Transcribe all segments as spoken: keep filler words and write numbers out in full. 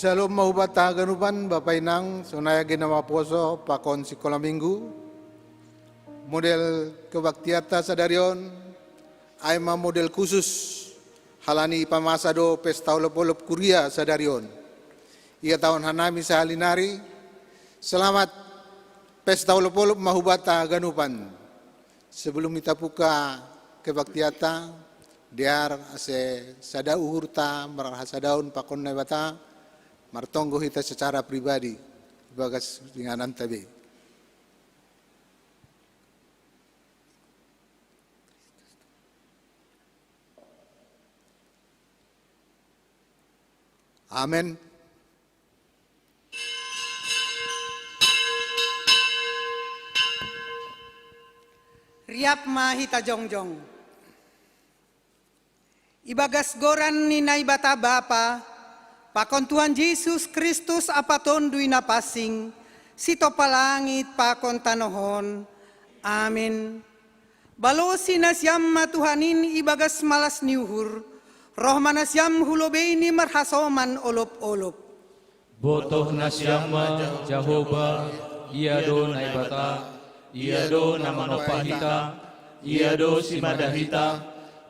Syalom ma hubata haganupan, Bapa Inang, sonai age na maposo pakon sikola minggu. Model kebaktianta sadari on, ai ma model khusus, halani ipamasa do pesta olop-olop kuria sadari on. Ia taon hanami sahali nari, selamat pesta olop-olop ma hubata haganupan. Sebelum hita buka kebaktianta, dear ase sada uhurta marhasadaon pakon Naibata, martonggo hita secara pribadi, bagas ringananta be. Amen. Riap ma hita jongjong. Ibagas goran ni Naibata Bapa, pakon Tuhan Jesus Kristus ampa Tonduy Napansing, sitompa langit pakon tanoh on. Amen. Balosi nasiam ma Tuhan in ibagas malas ni uhur, roh ma nasiam hu lobei ni marhasoman olop-olop. Botoh nasiam ma Jahowa, ia do Naibata, ia do na manompa hita, ia do simada hita,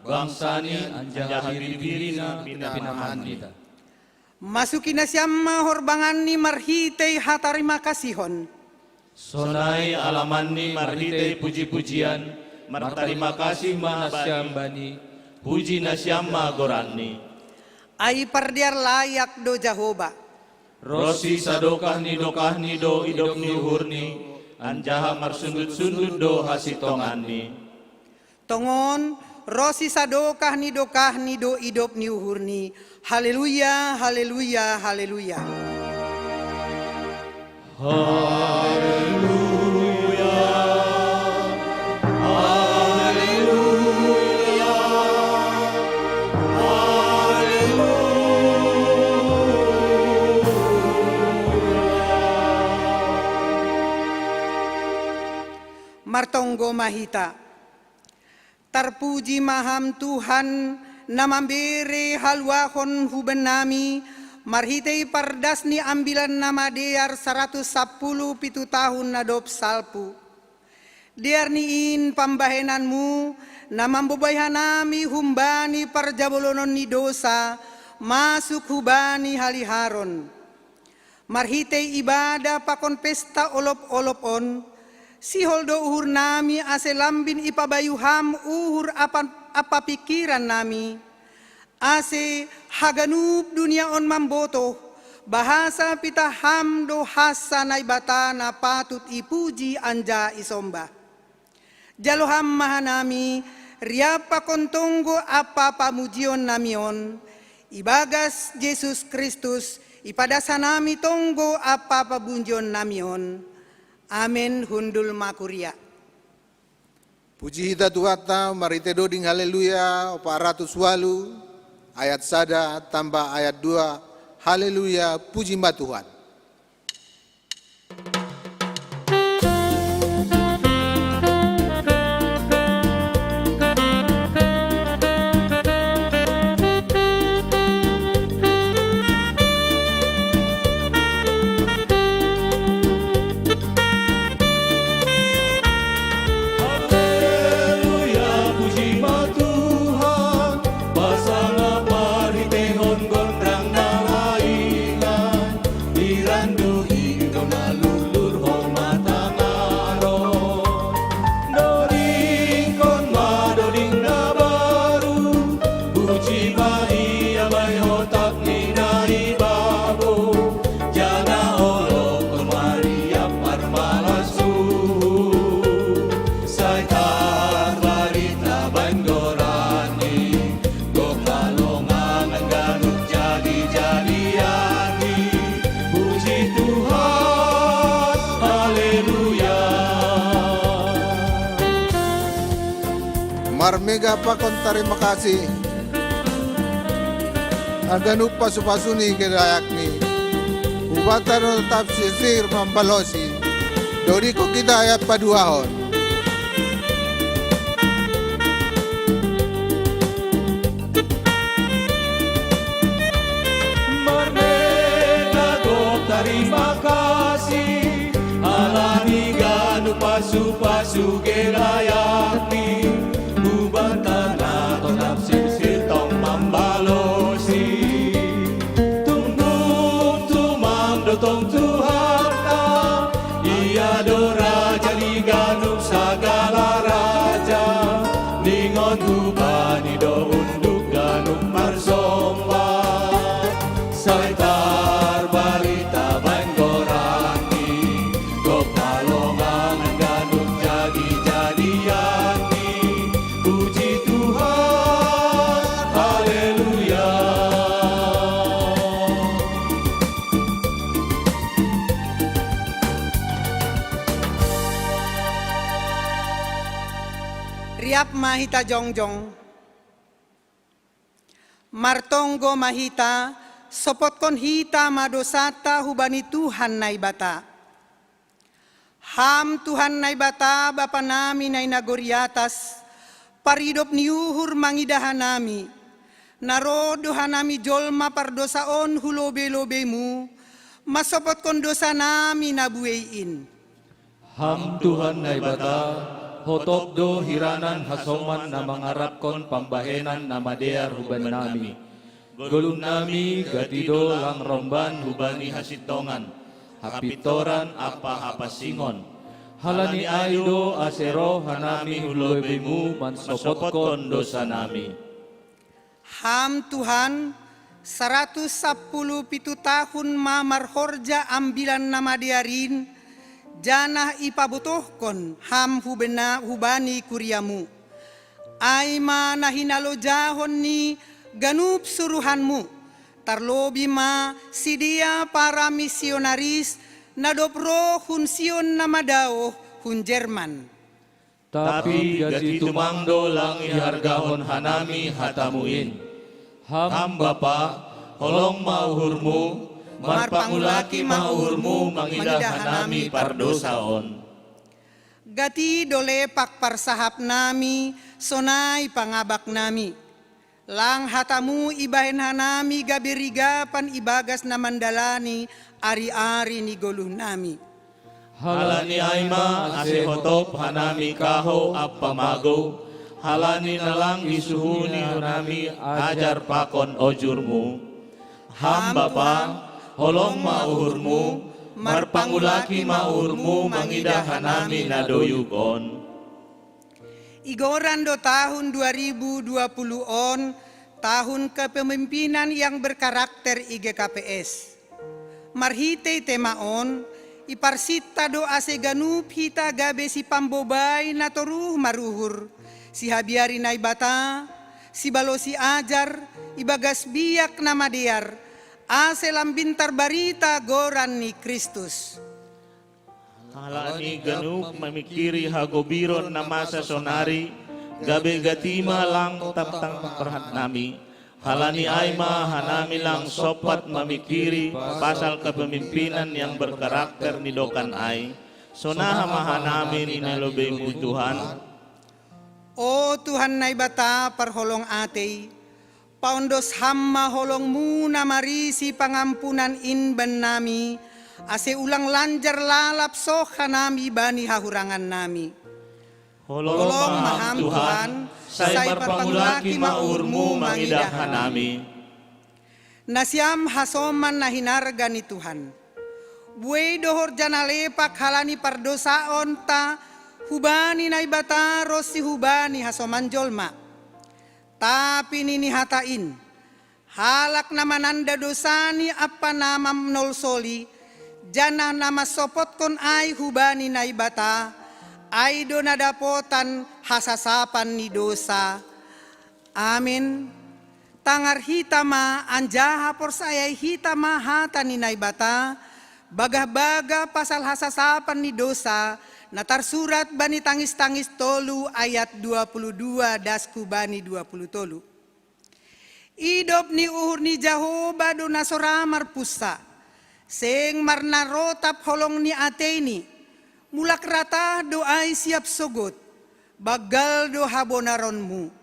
bangsani anjaha biri-birina pinamahan hita. Masuki nasiam ma horbanganni marhitei hatarimakasihon. Sonai alamanni marhitei puji-pujian, martarima kasih ma nasiam Bani, puji nasiam ma goranni. Ai pardear layak do Jahowa. Ronsi sadokah ni dokahni do idop ni uhurni, anjaha marsundut-sundut do hasintonganni. Tongon, ronsi sadokah ni dokahni do idop ni uhurni. Haleluya, haleluya, haleluya. Haleluya, haleluya, haleluya. Martonggo ma hita. Tarpuji ma Ham Tuhan, na mambere haluahon hu bennami, marhitei pardas ni Ambilan Namadear saratus sampulu pitu tahun na dob salpu. Dear ni in pambahenan-Mu, na mamboban hanami humbani parjabolonon ni dosa, masuk hubani haliharon. Marhitei ibadah pakon pesta olop-olop on, sihol do uhurnami ase lambin ipabayu Ham uhur ampa, ampa pingkirannami, ase haganup dunia on mambotoh, bahasa pitah Ham do hansa Naibata na patut ipuji anjaha isombah. Jalo Ham ma hanami, riap pakon tonggo ampa pamujionnami on, ibagas Jesus Kristus, ipadas hanami tonggo ampa pamujionnami on. Amen, hundul ma kuria. Puji hita Tuhanta, marhitei doding Haleluya, opat ratus ualu, ayat sada tambah ayat dua, Haleluya, puji ma Tuhan. Haleluya, puji ma Tuhan, pasanga parhitehon gondang na laingan, irandu i do na lurlur homa tangaron. Dodingkon ma doding na baru, puji ma Ia bahen hotap ni na i babo, janah olokkon ma riap parmalas uhur. Sai tarbarita bahen goranNi, gok halongangan ganup jadi-jadianNi. Puji Tuhan, haleluya. Marmega pakon tarima kasih, haganup pasu-pasu ni gedayakNi, hubanta do tafsir mambalosi. Dodingkon hita ayat paduahon. Marmega Tarima kasih, alani ganup pasu-pasu gedayakni, hubanta na tongtong sirsir tong mambalosi. Tunggu tumang do tong Tuhanta, Ia do raja ni ganup sagala raja, ningon hubani do unduk ganup marsomba. Sai tarbarita baen goranni, gok na longangan ganup jadi-jadianni. Puji Tuhan, haleluya. Riap ma hita jongjong. Martonggo ma hita, sopotkon hita ma dosanta hubani Tuhan Naibata. Ham Tuhan Naibata, Bapa nami na i nagori atas, paridop ni uhur mangidah hanami, na ro do hanami jolma pardosa on hu lobei-lobeimu, mansopotkon dosa nami na buei in. Ham Tuhan Naibata, hotop do hiranan hasoman na mangarapkon pambahenan na madear hubannami. Goluhnami gati do lang romban hubani hasintongan, hapintoran ampa hapansingon. Halani ai do ase roh hanami hu lobeimu mansopotkon dosanami. Ham Tuhan, saratus sampulu pitu tahun ma marhorja Ambilan Namadear in, janah ipabotohkon Ham hubena-, hubani kuriamu. Ai ma na hinalojahon ni ganup suruhanmu, tarlobei ma sidea para misionaris na dob roh hun Sion na madaoh hun Jerman. Tapi gati tumang do lang ihargahon hanami hatamu in. Ham Bapa, holong ma uhurmu, marpangulaki ma uhurmu mangidah hanami pardosa on. Gati do lepak parsahapnami, sonai pangabaknami. Lang hatamu ibahen hanami gabe rigapan ibagas na mandalani ari-ari ni goluhnami. Halani ai ma ase hotop hanami kahou ampa magou, halani na lang isuhuni hanami ajar pakon ojurmu. Ham Bapa, holong ma uhurmu, marpangulaki ma uhurmu mangidah hanami na doyuk on. Igoran do tahun dua ribu dua puluh on, tahun kepemimpinan yang berkarakter I G K P S. Marhitei tema on, iparsinta do ase ganup hita gabe sipambobai na toruh maruhur, sihabiari Naibata, sibalosi ajar, ibagas biak na madear, ase lambin tarbarita goran ni Kristus. Halani ganup mamingkiri hagobiron na masa sonari, gabe gati ma lang tangtang parhatnami. Halani ai ma hanami lang sompat mamingkiri pasal kepemimpinan yang berkarakter ni dokan ai, sonaha ma hanami ni na lobeimu Tuhan. O Tuhan Naibata parholong atei, paondos Ham ma holongmu na marisi pangampunan in bannami, ase ulang lanjar lalap soh hanami bani hahurangannami. Holong ma Ham Tuhan, sai marpangulaki ma uhurmu mangidah hanami. Nasiam hasoman na hinarga ni Tuhan. Buei do horja na lepak halani pardosaonta hubani Naibata ronsi hubani hasoman jolma. Tapi nini hata in, halak na mananda dosani ampa na mamnolsoli, janah na mansopotkon ai hubani Naibata, ai do na dapotan hasasapan ni dosa. Amin. Tangar hita ma anjaha porsayai hita ma hata ni Naibata, bagah-bagah pasal hasasapan ni dosa, na tarsurat bani Tangis-tangis tolu ayat dua puluh dua dasku bani dua puluh tolu. Idop ni uhur ni Jahowa do na so ra marpunsa, seng marnarotap holong ni ateini, mulak ratah do ai siap sogot, banggal do habonaronmu.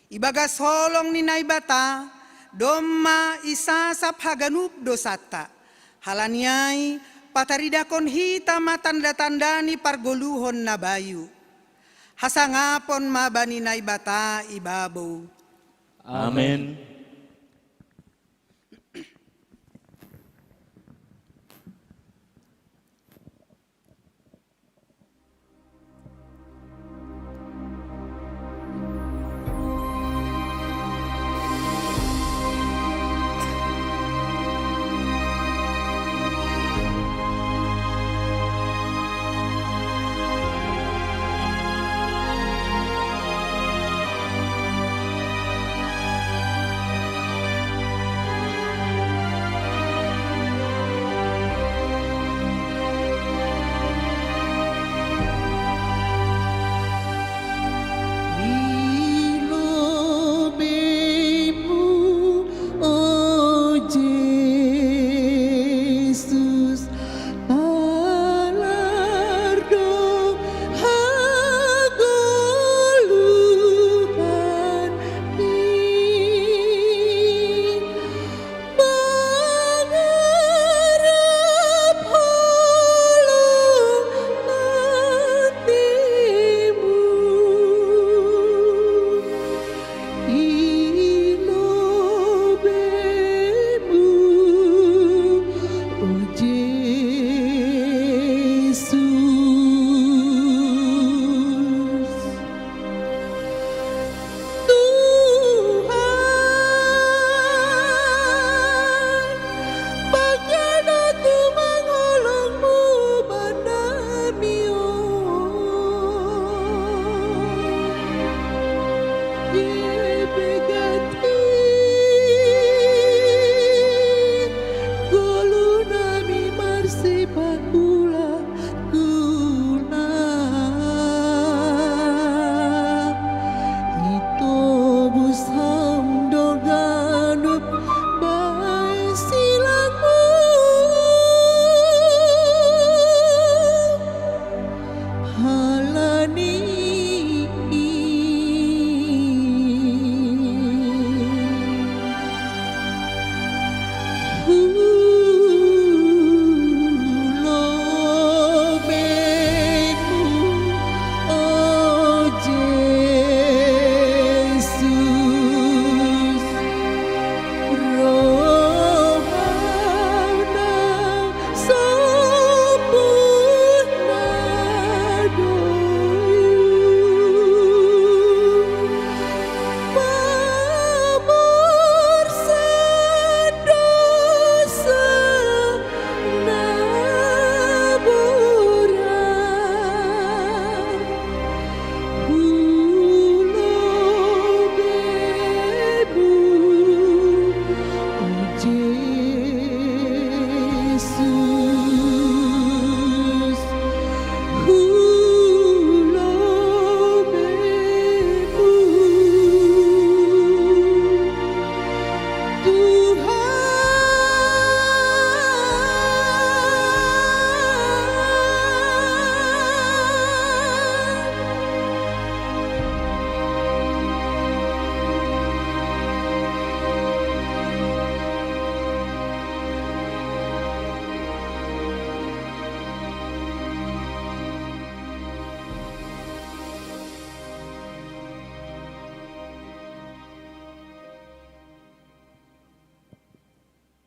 Ibagas holong ni Naibata, domma isasap haganup dosanta. Halani ai, pataridakon hita ma tanda-tanda ni pargoluhon na bayu. Hasangapon ma bani Naibata i babou. Amen.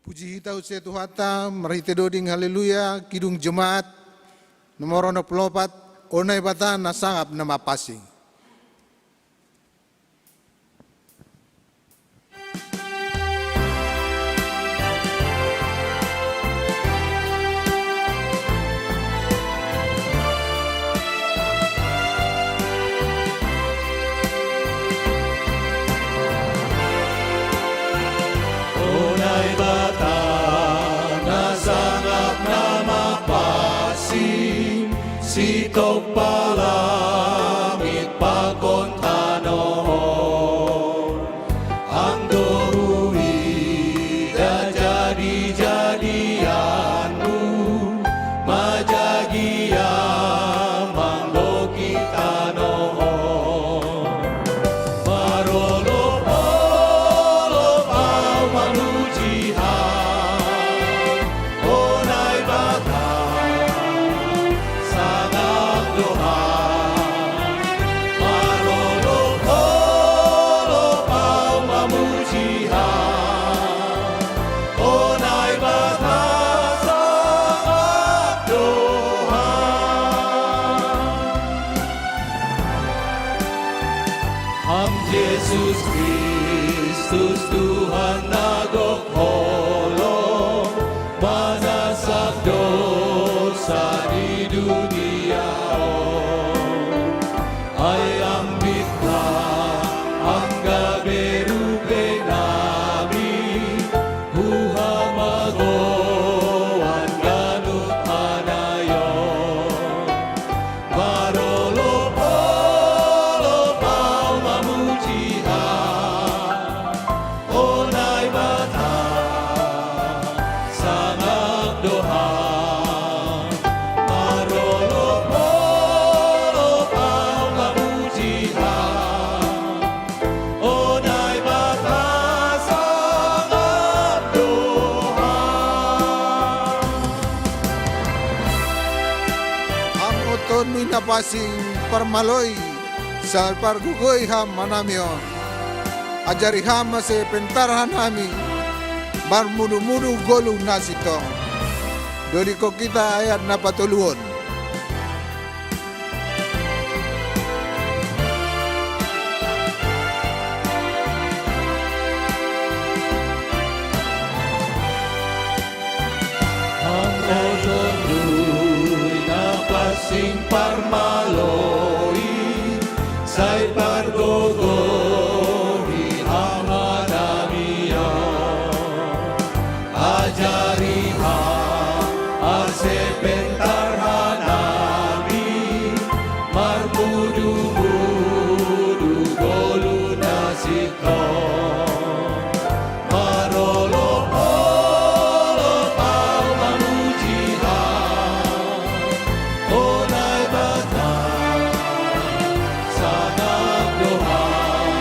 Puji hita use Tuhanta, marhite doding haleluya, kidung jemaat, nomor onom puluh opat, O Naibata na sangap na mapansing. O Naibata na sangap na mapansing, sintong pa langit Nasab dosa di dunia on, ai ambit Ham angga beru pe nami, huhamagoan ganup hanayon. Marolop-olop ahu mamuji Ham, O Naibata, sangap do Ham. Marolop-olop ahu mamuji Ham, O Naibata, sangap do Ham. Ham oto Nui Napansing, parmaloi, sai pargogoi Ham hanami on. Ajari Ham ma sai pentar hanami marmudu-mudu goluh na sintong. Dodikon hita ayat na patoluhon. Ham oto Nui Napansing, parmaloi, sai pargogohi Ham hanami on. Ajari Ham ase pentar hanami marmudu-mudu goluh na sintong. Marolop-olop ahu mamuji Ham, O Naibata, sangap do Ham.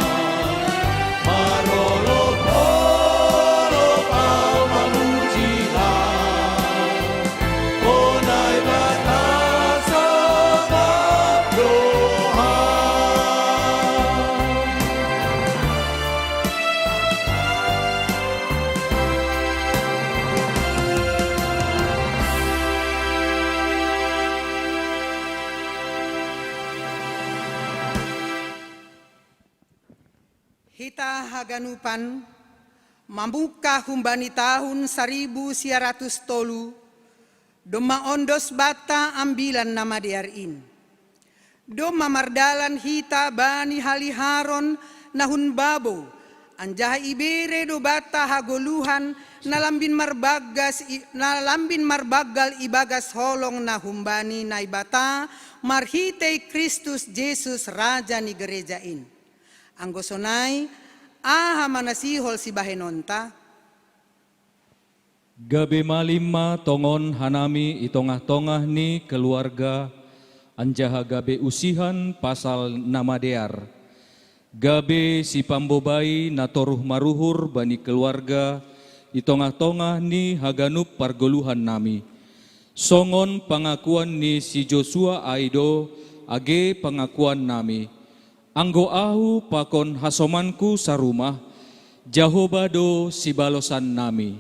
Marolop-olop ahu mamuji Ham, O Naibata, sangap do Ham. Hita haganupan mamungkah humbani tahun saribu sia ratus tolu, domma ondos banta Ambilan Namadear in. Domma mardalan hita bani haliharon na hun babo, anjaha ibere do banta hagoluhan na lambin marbanggal i-, na lambin marbanggal ibagas holong na humbani Naibata marhitei Kristus Jesus, Raja ni Gareja in. Anggo sonai, aha ma na sihol sibahenonta? Gabe malim ma tongon hanami i tongah-tongah ni keluarga, anjaha gabe usihan pasal Namadear. Gabe sipambobai na toruh maruhur bani keluarga i tongah-tongah ni haganup pargoluhannami. Songon pangakuan ni si Josua ai do age pangakuannami. Anggo ahu pakon hasomanku sarumah, Jahowa do sibalosannami.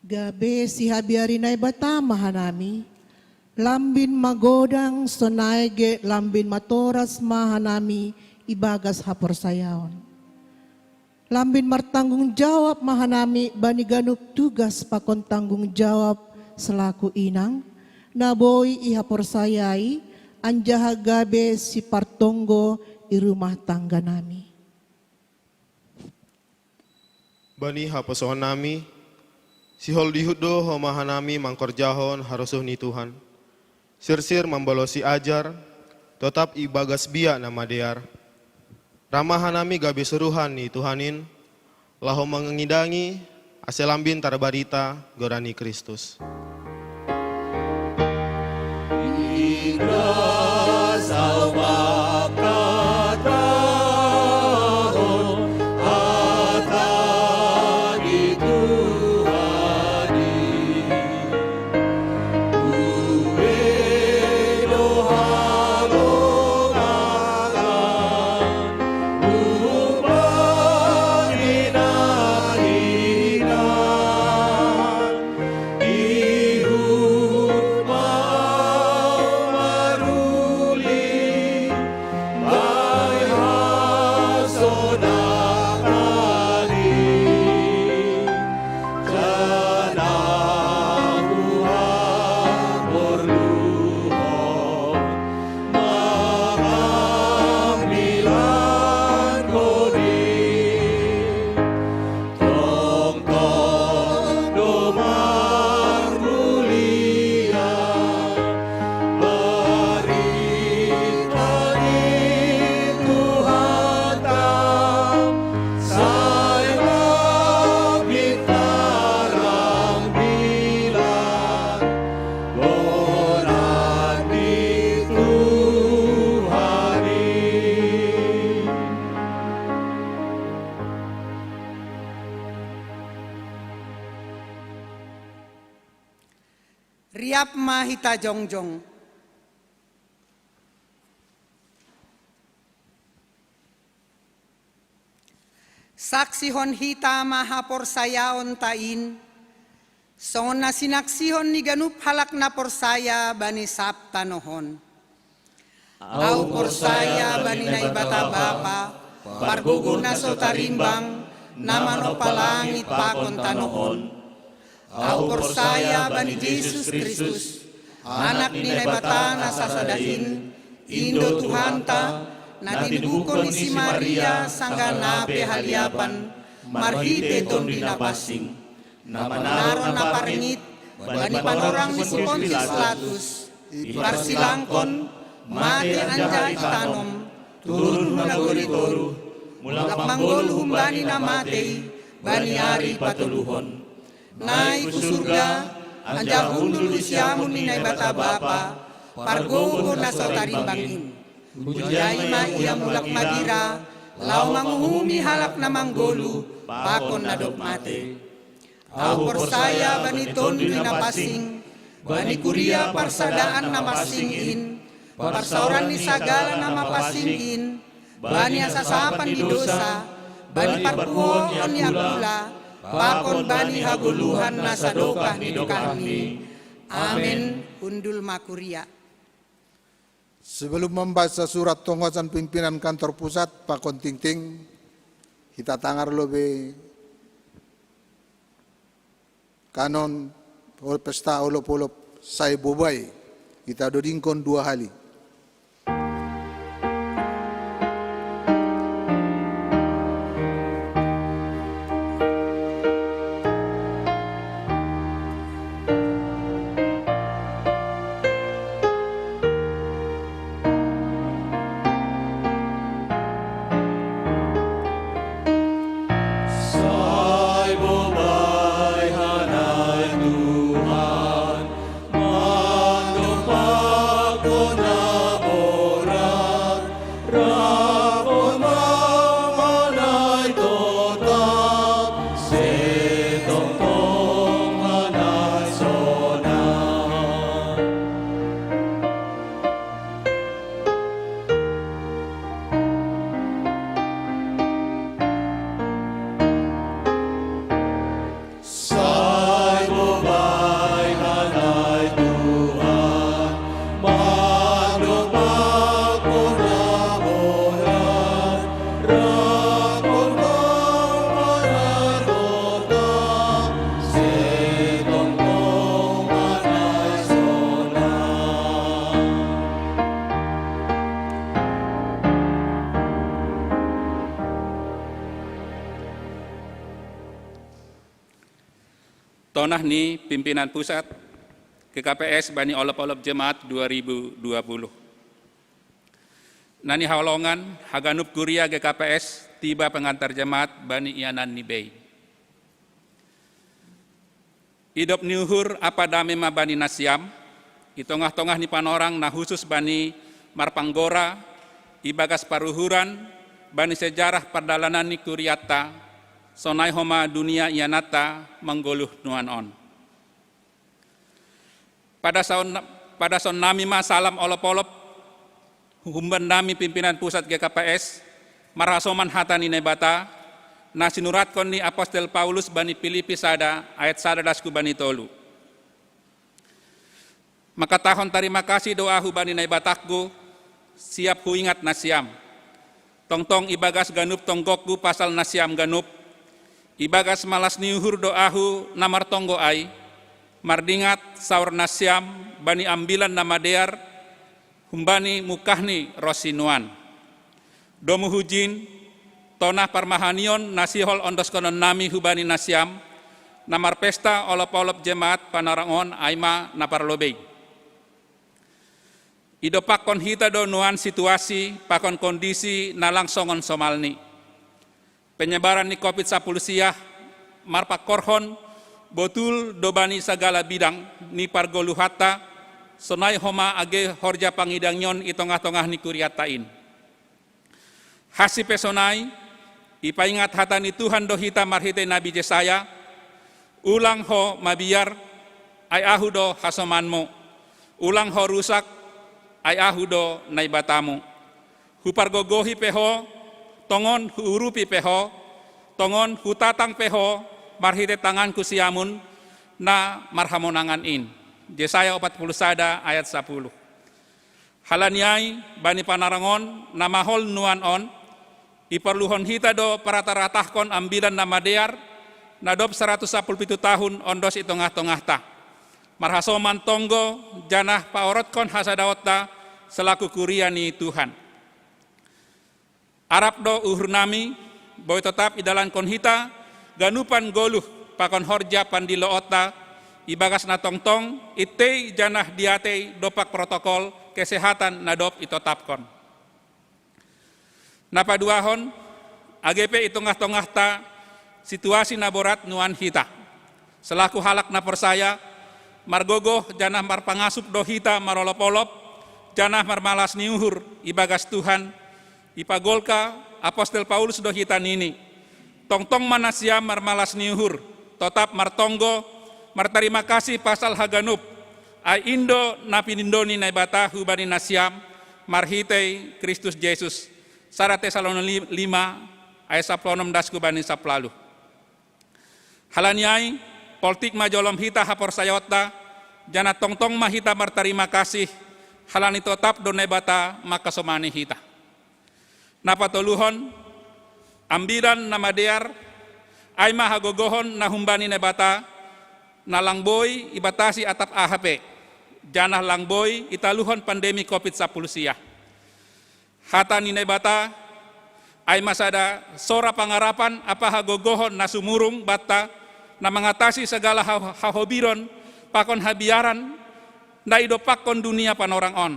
Gabe sihabiari Naibata ma hanami, lambin magodang sonai ge lambin matoras ma hanami ibagas haporsayaon. Lambin martanggung jawab ma hanami bani ganup tugas pakon tanggung jawab selaku inang, na boi ihaporsayai, anjaha gabe sipartonggo i rumah tangganami. Bani haposoonnami, sihol dihut do homa hanami mangkorjahon harosuh ni Tuhan. Sirsir mambalosi ajar, totap ibagas biak Namadear. Ra ma hanami gabe suruhan ni Tuhan in, laho mangidangi, ase lambin tarbarita goran ni Kristus. Riap ma hita jongjong. Saksihon hita ma haporsayaonta in, songon na sinaksihon ni ganup halak na porsaya bani sab tanoh on. Ahu porsaya bani Naibata Bapa, pargogoh na so tarimbang, na manompa langit pakon tanoh on. Ahu porsaya bani Jesus Kristus, Anak ni Naibata na sasada in, in do Tuhanta, na tinubuhon ni si Maria sanggah na pe haliapan, marhite Tonduy Napansing, na manaron na parngit bani panorang ni si Pontius Latus, iparsilangkon, mate anjaha itanom, turun hu nagori toruh, mulak manggoluh humbani na matei bani ari patoluhon. Naik hu surga, anjaha hundul hu siamun ni Naibata Bapa, pargogoh na so tarimbang in. Hujai ma Ia mulak magira, laho manguhumi halak na manggoluh pakon na dob mate. Ahu porsaya bani Tonduy Napansing, bani kuria parsadaan na mansing in, parsaoran ni sagala na mapansing in, bani hasasapan ni dousa, bani parpuhoon ni angkula, pakon bani hagoluhan na sadokah ni dokahni. Amen. Hundul ma kuria. Sebelum membaca surat tongosan pimpinan kantor pusat pakon tingting, hita tangar lobe kanon pesta olop-olop sai bobai, hita dodingkon dua hali. Tonah ni pimpinan pusat G K P S bani olop-olop jemaat dua ribu dua puluh. Na nihaholongan, haganup kuria G K P S tiba pengantar jemaat bani ianan ni bei. Idop ni uhur ampa dame ma bani nasiam, i tongah-tongah ni panorang na husus bani marpanggora, ibagas paruhuran, bani sejarah pardalanan ni kurianta, sonai homa dunia iananta manggoluh nuan on. Padason, padasonnami ma salam olop-olop, humbannami pimpinan pusat G K P S, marhasoman hata ni Naibata, na sinuratkon ni apostel Paulus bani Pilipi sada ayat sada dasku bani tolu. Mangkatahon tarima kasih do ahu bani Naibatangku, siap huingat nasiam. Tongtong ibagas ganup tonggokku pasal nasiam ganup, ibagas malas ni uhur do ahu na martonggo ai, mardingat saur nasiam bani ambilan na madear, humbani mungkahni ronsi nuan. Domu hujin, tonah parmahanion na sihol ondoskononnami hubani nasiam, na marpesta olop-olop jemaat panorang on ai ma na parlobei. Idompakkon hita do nuan situasi pakon kondisi na lang songon somalni. Penyebaran ni covid sapuluh siah marpangkorhon botul do bani sagala bidang ni pargoluhanta, sonai homa age horja pangidangion i tongah-tongah ni kurianta in. Hansi pe sonai, ipaingat hata ni Tuhan do hita marhitei nabi Jesaya, ulang ho mabiar, Ai ahu do hasomanmu, ulang ho rusak, ai ahu do Naibatamu. Hupargogohi pe ho, tongon huurupi pe ho, tongon hutatang pe ho, marhite tanganku siamun, na marhamonangan in. Jesaya opat puluh sada ayat sapuluh. Halani ai, bani panarangon na mahol nuan on, iparluhon hita do parataratahkon ambilan na madear, na dob saratus sapuluh pitu tahun ondos i tongah-tongahta. Marhasoman tonggo, janah paorotkon hasadaonta selaku kuria ni Tuhan. Arap do uhurnami, boi totap idalankon hita, ganupan goluh pakon horja pandiloonta, ibagas na tongtong, itei janah diatei dompak protokol kesehatan na dob itotapkon. Na paduahon, age pe i tongah-tongahta situasi na borat nuan hita. Selaku halak na porsaya, margogoh janah marpangasup do hita marolop-olop, janah marmalas ni uhur ibagas Tuhan, ipagolka apostel Paulus do hita nini. Tongtong ma nasiam marmalas ni uhur, totap martonggo, martarima kasih pasal haganup, ai in do na pinindo ni Naibata hubani nasiam, marhitei Kristus Jesus. Sada Tesalonika lima ayat sapuluh onom das hubani sapuluh. Halani ai, poltik ma jolom hita haporsayaonta, janah tongtong ma hita martarima kasih, halani totap do Naibata mangkasomani hita. Na patoluhon, ambilan na madear, ai ma hagogohon na humbani Naibata, na lang boi ibatasi atap aha pe, janah lang boi italuhon pandemi covid sapuluh sia. Hata ni Naibata, ai ma sada sora pangarapan ampa hagogohon na sumurung banta, na mangatasi sagala ha-, hahobiron pakon habiaran, na idompakkon dunia panorang on.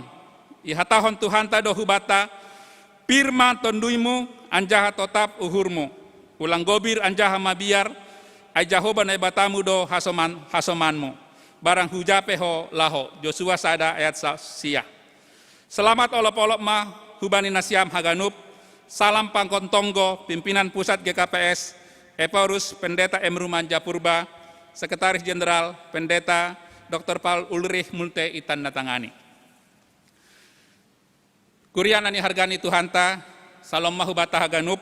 Ihatahon Tuhanta do hubanta, pir ma tonduymu anjaha totap uhurmu. Ulang gobir anjaha mabiar, ai Jahowa Naibatamu do hasoman-, hasomanmu. Barang huja pe ho laho, Josua sada ayat sa-, sia. Selamat olop-olop ma hubani nasiam haganup, salam pakon tonggo pimpinan pusat G K P S, Ephorus Pendeta M. Rumanja Purba, Sekretaris Jenderal Pendeta Doktor Paul Ulrich Multe itandatangani. Kuria na niharga ni Tuhanta, salom ma hubanta haganup,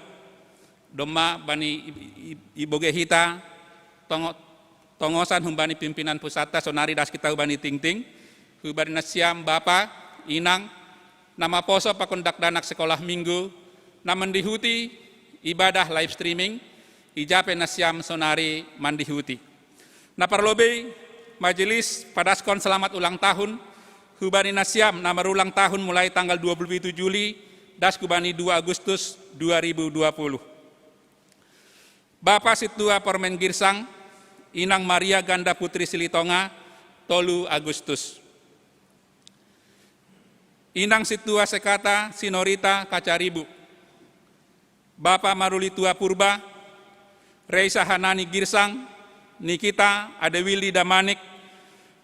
domma bani i-, i-, i-, iboge hita, tongo-, tongosan humbani pimpinan pusatta sonari das hita hubani tingting, hubani nasiam bapa, inang, na maposo pakon dakdanak sekolah minggu, na mandihuti ibadah live streaming, ija pe nasiam sonari mandihuti. Na parlobei, majelis padaskon selamat ulang tahun hubani nasiam na marulang tahun mulai tanggal dua puluh pitu Juli das hubani dua Agustus dua ribu dua puluh. Bapa Sintua Pormen Girsang, Inang Maria Ganda Putri Silitonga, tolu Agustus. Inang Sintua Sekata Sinorita Kacaribu, Bapa Maruli Tua Purba, Reisa Hanani Girsang, Nikita Adewili Damanik,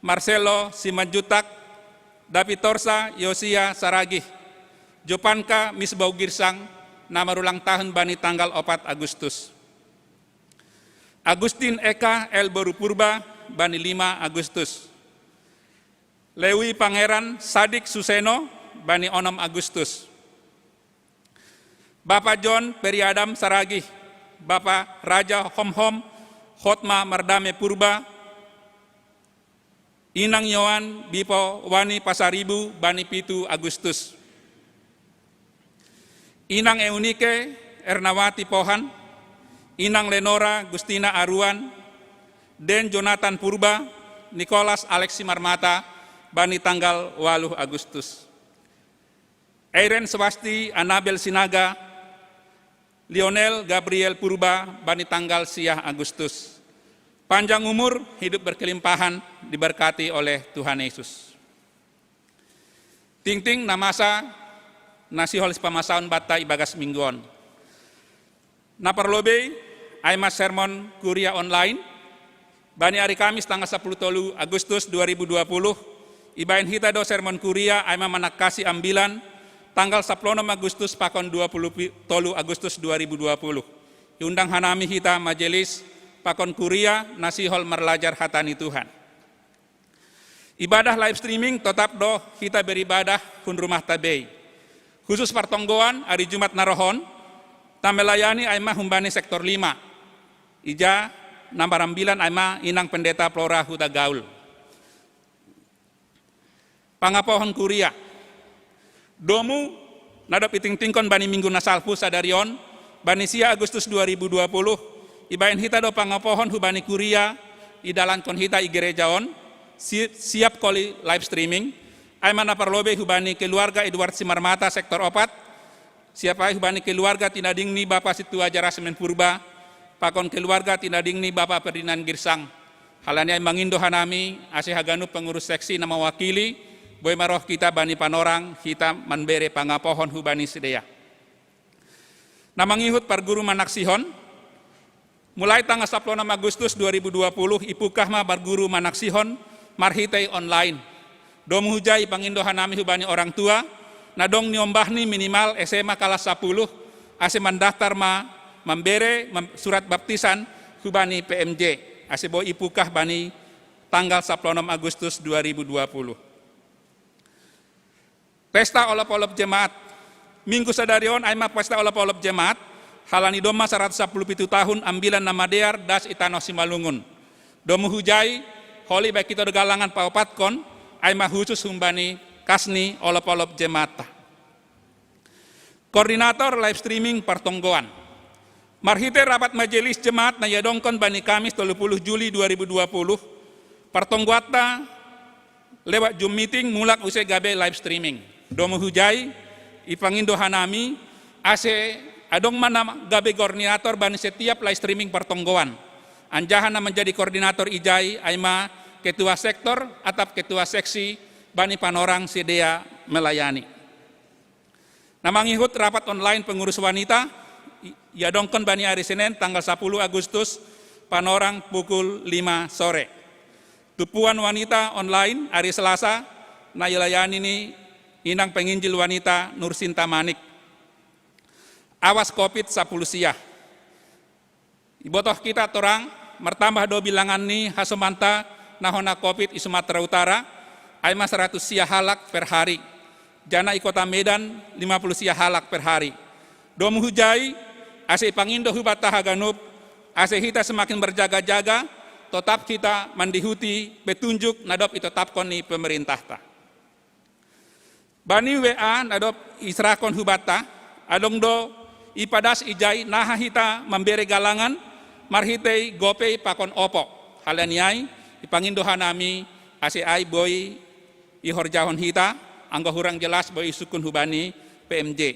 Marcelo Simanjutak, Dapitorsa Yosia Saragih, Jopanka Misbau Girsang, na marulang tahun bani tanggal opat Agustus. Agustin Eka L. Boru Purba, bani lima Agustus. Lewi Pangeran Sadik Suseno, bani onom Agustus. Bapa John Periadam Saragih, Bapa Raja Homhom Hotma Mardame Purba, Inang Yohan Bipo Wani Pasaribu, bani pitu Agustus. Inang Eunike Ernawati Pohan, Inang Lenora Gustina Aruan, Den Jonathan Purba, Nicholas Alex Simarmata, bani tanggal waluh Agustus. Eiren Swasti Anabel Sinaga, Lionel Gabriel Purba, bani tanggal siah Agustus. Panjang umur, hidup berkelimpahan, diberkati oleh Tuhan Yesus. Tingting na masa na sihol sipamasaon banta ibagas minggu on. Na parlobei, ai ma sermon kuria online, bani ari Kamis tanggal sapuluh tolu Agustus dua ribu dua puluh, ibaen hita do sermon kuria ai ma manangkasi ambilan tanggal sapuluh onom Agustus pakon dua puluh tolu Agustus dua ribu dua puluh. Iundang hanami hita majelis pakon kuria na sihol marlajar hata ni Tuhan. Ibadah live streaming totap do hita beribadah hun rumah ta bei. Husus partonggoan ari Jumat na rohon, ta melayani ai ma humbani sektor lima. Ija na marambilan ai ma inang pendeta Flora Hutagaul. Pangapohon kuria. Domu na dob itingtingkon bani minggu na salpu sadari on, bani sia Agustus dua ribu dua puluh, ibaen hita do pangapohon hubani kuria idalankon hita i gereja on, si-, siap koli live streaming, ai ma na parlobei hubani keluarga Edward Simarmata sektor opat, siap ai hubani keluarga tinading ni Bapa Situa Jarasmen Purba, pakon keluarga tinading ni Bapa Ferdinand Girsang. Halani ai mangindo hanami ase haganup pengurus seksi na mawakili, boi ma roh hita bani panorang hita manbere pangapohon hubani sidea. Na mangihut parguru manaksihon, mulai tanggal sapuluh enam Agustus dua ribu dua puluh ipukah ma parguru manaksihon marhitei online. Domu hujai pangindo hanami hubani orang tua, na dong niombahni minimal S M A kalas sapuluh, ase mandaftar ma mambere mam-, surat baptisan hubani P M J, ase boi ipukah bani tanggal sapuluh enam Agustus dua ribu dua puluh. Pesta olop-olop jemaat. Minggu sadari on ai ma pesta olop-olop jemaat, halani domma saratus sapuluh pitu tahun ambilan na madear das i tanoh Simalungun. Domu hujai, holi baik ito do galangan paopatkon, ai ma husus humbani kas ni olop-olop jemaatta. Koordinator live streaming partonggoan. Marhite rapat majelis jemaat na iadongkon bani Kamis tolu puluh Juli dua ribu dua puluh, partonggoanta lewat Zoom meeting mulak use gabe live streaming. Domu hujai, ipangindo hanami, ase adong ma na gabe koordinator bani setiap live streaming partonggoan. Anjaha na manjadi koordinator ijai ai ma ketua sektor atap ketua seksi bani panorang sidea melayani. Na mangihut rapat online pengurus wanita, i-, iadongkon bani ari Senen tanggal sapuluh Agustus, panorang pukul lima sore. Tumpuan wanita online ari Selasa, na ilayani ni inang penginjil wanita Nursinta Manik. Awas covid sapuluh sia. Ibotoh kita torang, martambah do bilangan ni hasomanta na hona covid i Sumatera Utara, ai ma saratus sia halak per hari. Jana i kota Medan, lima puluh sia halak per hari. Domu hujai, ase ipangindo hubanta haganup, ase hita semakin berjaga-jaga, totap hita mandihuti petunjuk na dob itotapkon ni pemerintahta. Bani W A na dob iserahkon hubanta, adong do ipadas ijai naha hita mambere galangan, marhitei GoPay pakon Oppo. Halani ai, ipangindo hanami, ase ai boi ihorjahon hita, anggo hurang jelas boi isungkun hubani P M J.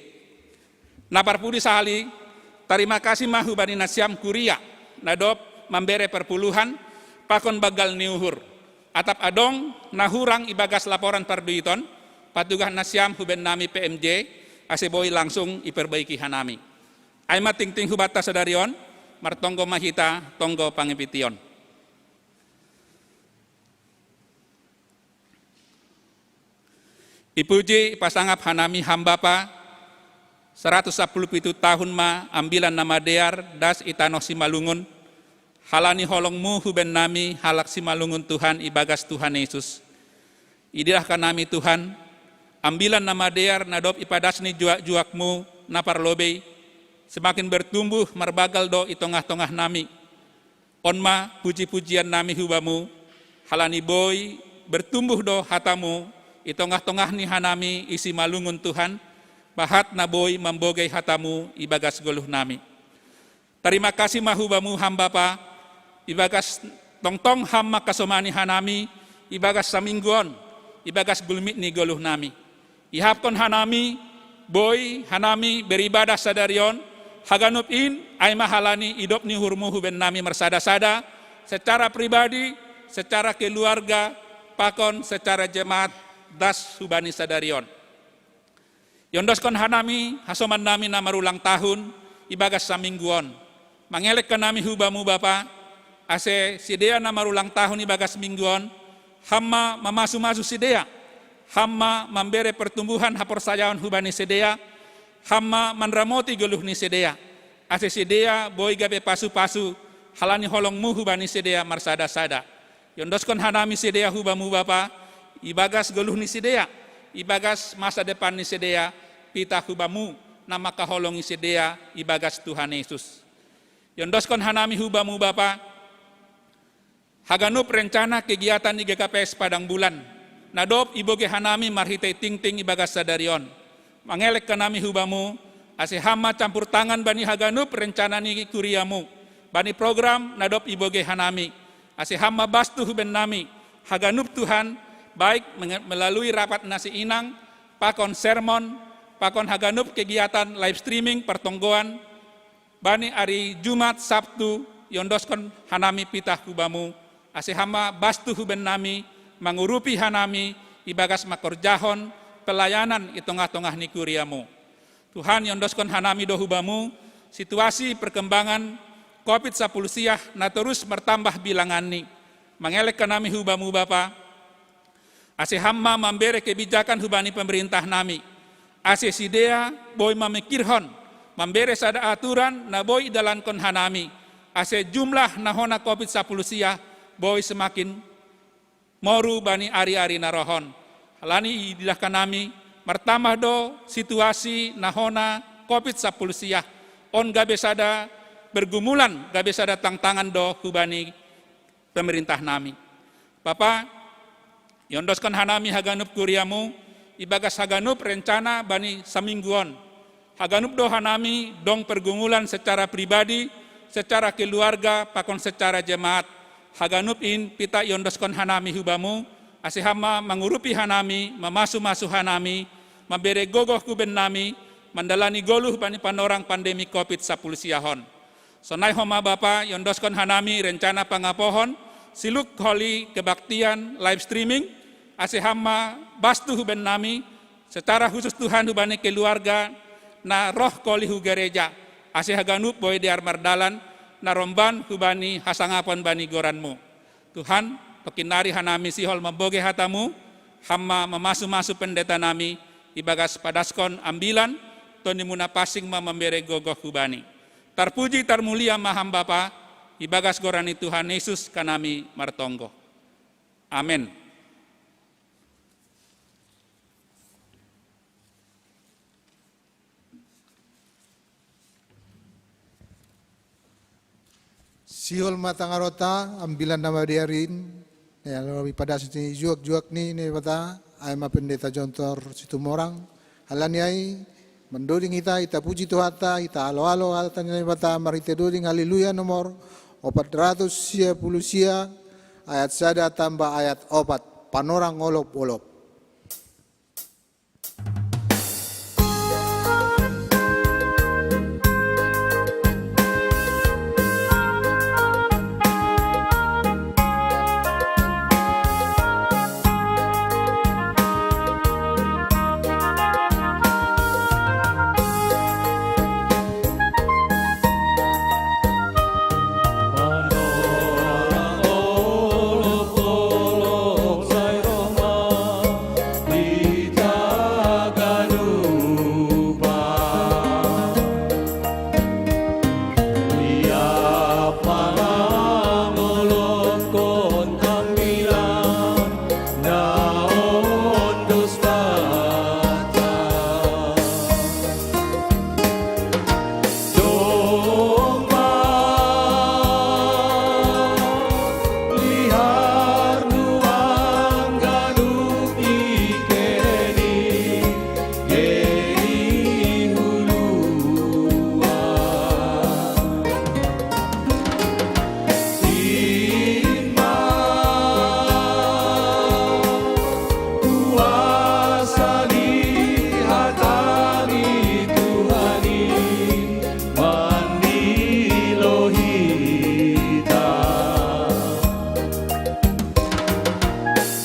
Na parpudi sahali, tarima kasih ma hubani nasiam kuria, na dob mambere perpuluhan, pakon banggal ni uhur. Atap adong na hurang ibagas laporan parduiton, patugah nasiam hubannami P M J, ase boi langsung iperbaiki hanami. Ai ma tingting hubanta sadari on, martonggo ma hita tonggo pangipition. Ipuji, ipasangap hanami Ham Bapa, saratus sapuluh pitu tahun ma ambilan na madear das i tanoh Simalungun, halani holongmu hubannami halak Simalungun Tuhan ibagas Tuhan Yesus. Ididah hanami Tuhan, ambilan na madear na dob ipadas ni juak-juakmu na parlobei, semakin bertumbuh marbanggal do i tongah-tongahnami. On ma puji-pujiannami hu Bamu, halani boi bertumbuh do hataMu i tongah-tongah ni hanami i Simalungun Tuhan, bahat na boi mambogei hataMu ibagas goluhnami. Tarima kasih ma hu Bamu Ham Bapa, ibagas tongtong Ham mangkasomani hanami, ibagas saminggu on, ibagas gulmit ni goluhnami. Ihapkon hanami, boi hanami beribadah sadari on, haganup in, ai ma halani idop ni uhurMu hubannami marsada-sada, secara pribadi, secara keluarga, pakon secara jemaat, das hubani sadari on. Iondoskon hanami, hasomannami na marulang tahun, ibagas saminggu on. Mangelek hanami hu Bamu Bapa, ase sidea na marulang tahun ibagas minggu on, Ham ma mamasu-masu sidea, Ham ma mambere pertumbuhan haporsayaon hubani sidea, Ham ma manramoti goluh ni sidea, ase sidea boi gabe pasu-pasu, halani holongMu hubani sidea marsada-sada. Iondoskon hanami sidea hu Bamu Bapa, ibagas goluh ni sidea, ibagas masa depan ni sidea, pitah hu bamu, na makaholongi sidea ibagas Tuhan Yesus. Iondoskon hanami hu bamu Bapa, haganup rencana kegiatan i G K P S Padang Bulan, na dob ibogei hanami marhitei tingting ibagas sadari on. Mangelek hanami hu bamu, ase Ham ma campur tangan bani haganup rencana ni kuriamu, bani program na dob ibogei hanami, ase Ham ma bastu hu bennami, haganup Tuhan, baik menge-, melalui rapat na siinang, pakon sermon, pakon haganup kegiatan live streaming partonggoan, bani ari Jumat, Sabtu, iondoskon hanami pitah hu bamu, ase Ham ma bastu hu bennami, mangurupi hanami, ibagas mangkorjahon pelayanan i tongah-tongah ni kuriamu. Tuhan, iondoskon hanami do hu bamu, situasi perkembangan covid sapuluh siah na torus martambah bilanganni. Mangelek hanami hu bamu Bapa, ase Ham ma mambere kebijakan hu bani pemerintah nami, ase sidea boi mamikirhon, mambere sada aturan na boi idalankon hanami, ase jumlah na hona covid sapuluh siah boi semakin moru bani ari-ari na roh on. Halani ididah hanami, martambah do situasi na hona covid sapuluh siah, on gabe sada pergumulan, gabe sada tantangan do hu bani pemerintah nami. Bapa, iondoskon hanami haganup kuriamu, ibagas haganup rencana bani saminggu on. Haganup do hanami dong pergumulan secara pribadi, secara keluarga, pakon secara jemaat. Haganup in pitah iondoskon hanami hu bamu, ase Ham ma mangurupi hanami, mamasu-masu hanami, mambere gogoh hu bennami, mandalani goluh bani panorang pandemi covid sapuluh siah on. Sonai homa Bapa, iondoskon hanami rencana pangapohon, siluk holi kebaktian live streaming, ase Ham ma bastu hu bennami, secara khusus Tuhan hu bani keluarga na roh koli hu gereja, ase haganup boi dear mardalan, na romban hu bani hasangapon bani goranmu. Tuhan, tokin nari hanami sihol mambogei hatamu, Ham ma mamasu-masu pendeta nami, ibagas padaskon ambilan, Tonimuna pansing ma mambere gogoh hu bani. Tarpuji tarmulia ma Ham Bapa, ibagas goran ni Tuhan Yesus hanami martonggo. Amen. Sihol ma tangaronta, ambilan na madear in, ya, lalu ipadas ni juak-juak ni Naibata, ai ma Pendeta Jontor Situmorang, halani ai, mandoding hita, hita puji Tuhanta, hita alo-alo hata ni Naibata, marhite doding Haleluya nomor opat ratus sia puluh sia, ayat sada tambah ayat opat, panorang olop-olop.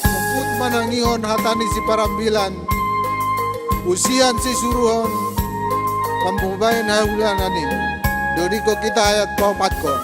Mangkut manangihon hata ni siparambilan, husian sisuruhon, mambahen hahulanan in. Dodingkon hita ayat paopatkon.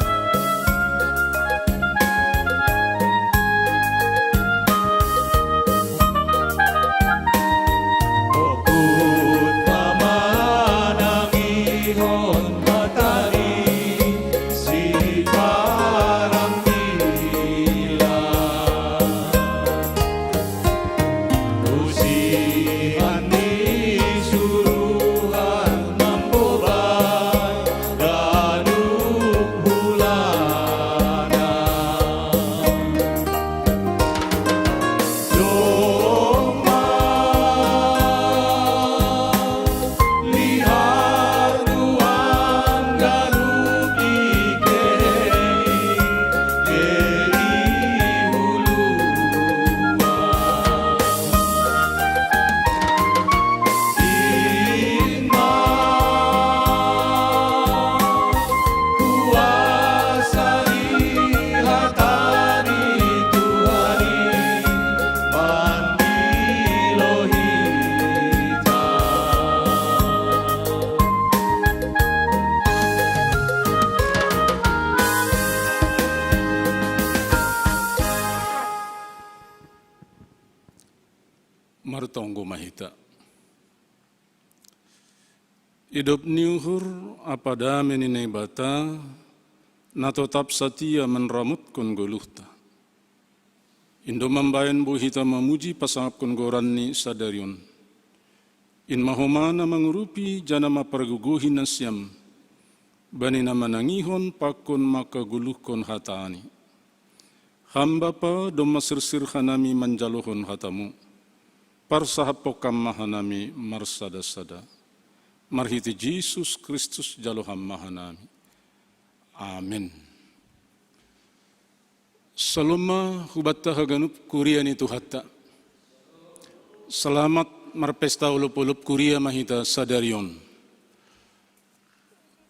Martonggo ma hita. Idop ni uhur apa dame ni Naibata, na totap satia manramotkon goluhta. Indo mambaen bohi hita mamuji pasangapkon goranni sadarion. In ma homa na mangurupi jana mapargogohi nasiam, bani na manangihon pakon mangkagoluhkon hatani. Ham Bapa, domma sirsir hanami manjalohon hatamu. Parsahapkon ma hanami marsada-sada. Marhite Jesus Kristus jalo ham ma hanami. Amen. Salom ma hubanta haganup kuria ni Tuhanta. Selamat marpesta olop-olop kuria ma hita sadarion.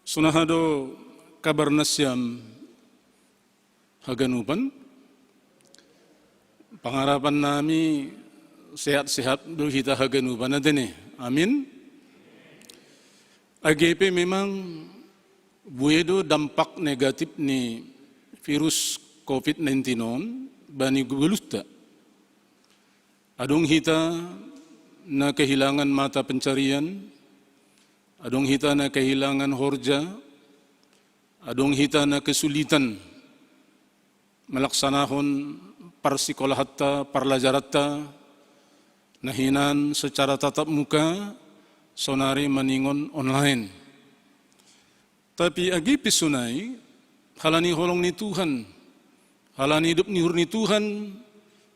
Sonaha do kabar nasiam haganupan? Pangarapan nami sehat-sehat do hita haganupan ate ne. Amin. Age pe memang bue do dampak negatif ni virus covid nineteen on bani goluhta. Adong hita na kehilangan mata pencarian, adong hita na kehilangan horja, adong hita na kesulitan malaksanahon parsikolahanta, parlajaranta, na hinan secara tatap muka, sonari maningon online. Tapi age pe sonai, halani holong ni Tuhan, halani idop ni uhur ni Tuhan,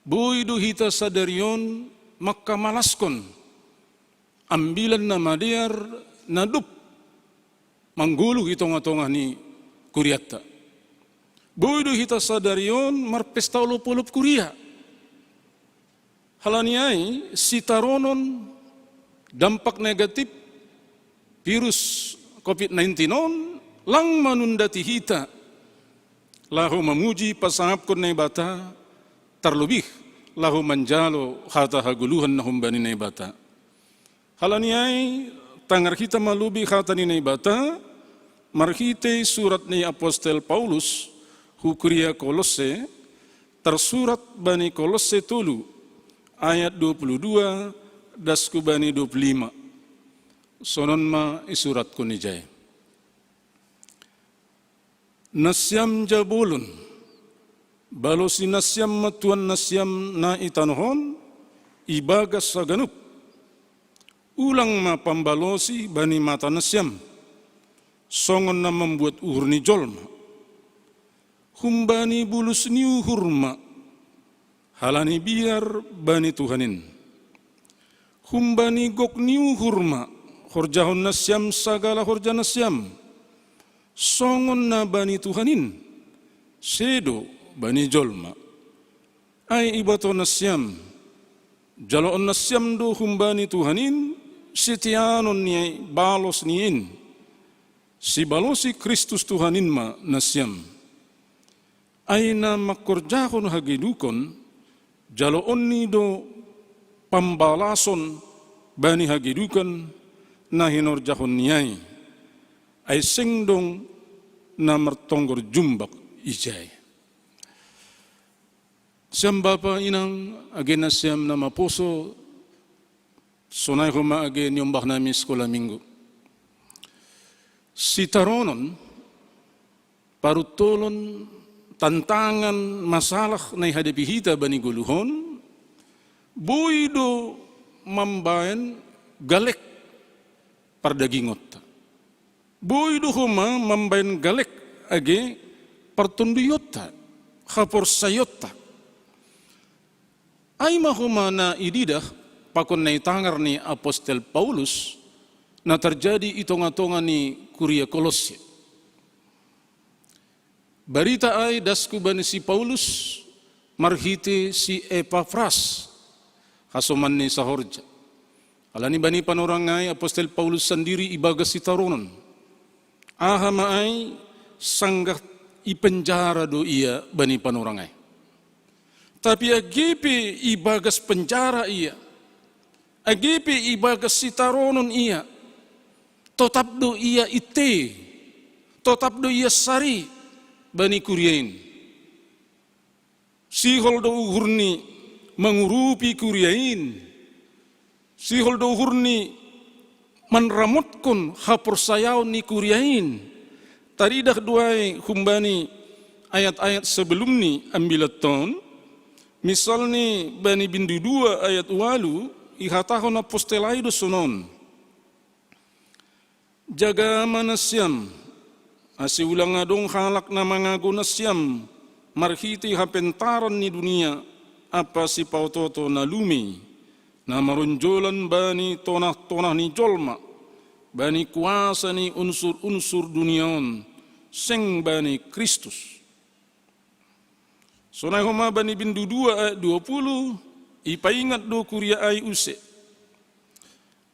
boi do hita sadarion mangkamalaskon ambilan na madear na dob manggoluh i tonga-tonga ni kurianta. Boi do hita sadarion marpesta olop-olop kuria. Halani ai, sitaronon dampak negatif virus covid nineteen on lang manundati hita laho mamuji pasangapkon Naibata, tarlobih laho manjalo hata hagoluhan na humbani Naibata. Halani ai, tangar hita ma lobi hata ni Naibata marhite surat ni apostel Paulus hu kuria Kolosse, tarsurat bani Kolosse tolu ayat dua puluh dua dasku bani dua puluh lima. Sonon ma isuratkon ijai. Nasiam jabolon, balosi nasiam ma tuan nasiam na i tanoh on ibagas haganup. Ulang ma pambalosi bani mata nasiam, songon na mambuat uhur ni jolma. Humbani bulus ni uhur ma, halani biar bani Tuhan in. Humbani gok ni uhur ma horjahon nasiam sagala horja nasiam, songon na bani Tuhan in, sedo bani jolma. Ai iboto nasiam, jaloon nasiam do humbani Tuhan in siteanon ni balos ni in, sibalosi Kristus Tuhan in ma nasiam. Ai na mangkorjahon hagedukon, jaloonni do pambalason bani hagedukon na hinorjahonni ai. Ai seng dong na martonggor jumbak ijai. Siam bapa inang, age nasiam na maposo, sonai homa age niombah nami sikola minggu. Sitaronon, paruntolon, tantangan, masalah na ihadapi hita bani goluh on, boi do mambaen galek pardagingonta. Boi do homa mambaen galek age partonduyonta, haporsayaonta. Ai ma homa na ididah pakon na itangar ni apostel Paulus na tarjadi i tonga-tonga ni kuria Kolosse. Barita ai dasku bani si Paulus marhite si Epafras, hasoman ni sahorja. Alani bani panorang ai apostel Paulus sandiri ibagas sitaronon. Aha ma ai, sanggah ipenjara do ia bani panorang ai. Tapi age pe ibagas penjara ia, age pe ibagas sitaronon ia, totap do ia ite, totap do ia sari bani kuria in. Sihol do uhurni mangurupi kuria in, Sihol do uhurni manramotkon haporsayaon ni kuria in. Taridah do ai humbani ayat-ayat sebelumni ambilanton, misalni bani bindu dua ayat ualu, ihatahon apostel ai do sonon: Jaga ma nasiam, ase ulang adong halak na mangago nasiam marhitei hapentaran ni dunia ampa sipaotooto na lumei, na maronjolan bani tonah-tonah ni jolma, bani kuasa ni unsur-unsur dunia on, seng bani Kristus. Sonai homa bani bindu dua ayat dua puluh, ipaingat do kuria ai use: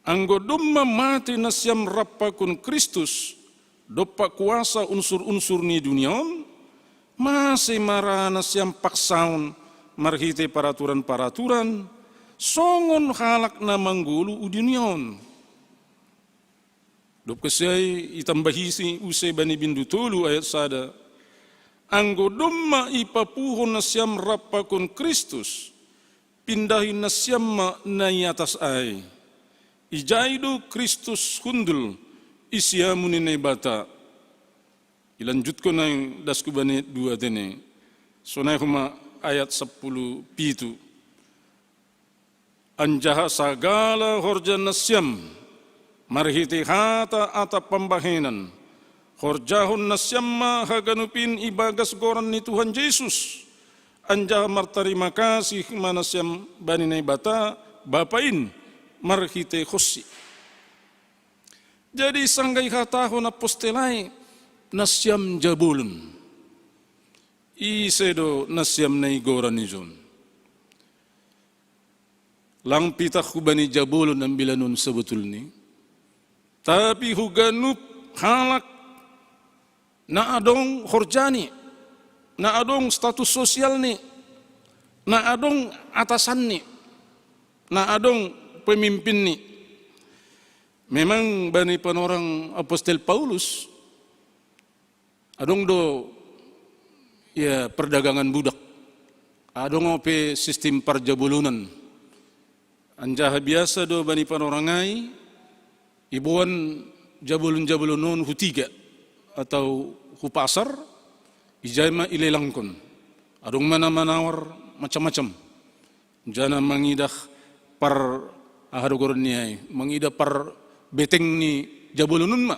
Anggo domma mate nasiam rap pakon Kristus, dompak kuasa unsur-unsur ni dunia on, mase ma ra nasiam paksaon marhitei paraturan-paraturan, songon halak na manggoluh di dunia on? Dob kasiai itambahisi use bani bindu tolu ayat sada: Anggo domma ipapuho nasiam rap pakon Kristus, pindahi nasiam ma na i atas ai. Ijai do Kristus hundul i siamun ni Naibata. Ilanjutkon ai dasku bani dua tene. Sonai homa ayat sampulu pitu: Anjaha sagala horja nasiam, marhitei hata atap pambahenan, horjahon nasiam ma haganup in ibagas goran ni Tuhan Jesus, anjaha martarima kasih ma nasiam bani Naibata, Bapa in, marhiteihonsi. Jadi sanggah ihatahon apostel ai, nasiam jabolon. Ise do nasiam na igoran ijon? Lang pitah hubani jabolon ambilan on sebetulni, tapi hu ganup halak na adong horjani, na adong status sosialni, na adong atasanni, na adong pemimpinni. Memang bani panorang apostel Paulus, adong do, ya, perdagangan budak. Adong ope sistim parjabolonan. Anjaha biasa do bani panorang ai, iboan jabolon-jabolon on hu tiga atau hu pasar, ijai ma ilelangkon. Adong ma na manawar macam-macam. Jana mangidah par, aha do goran ni ai, mangidah par beteng ni jabolon on ma.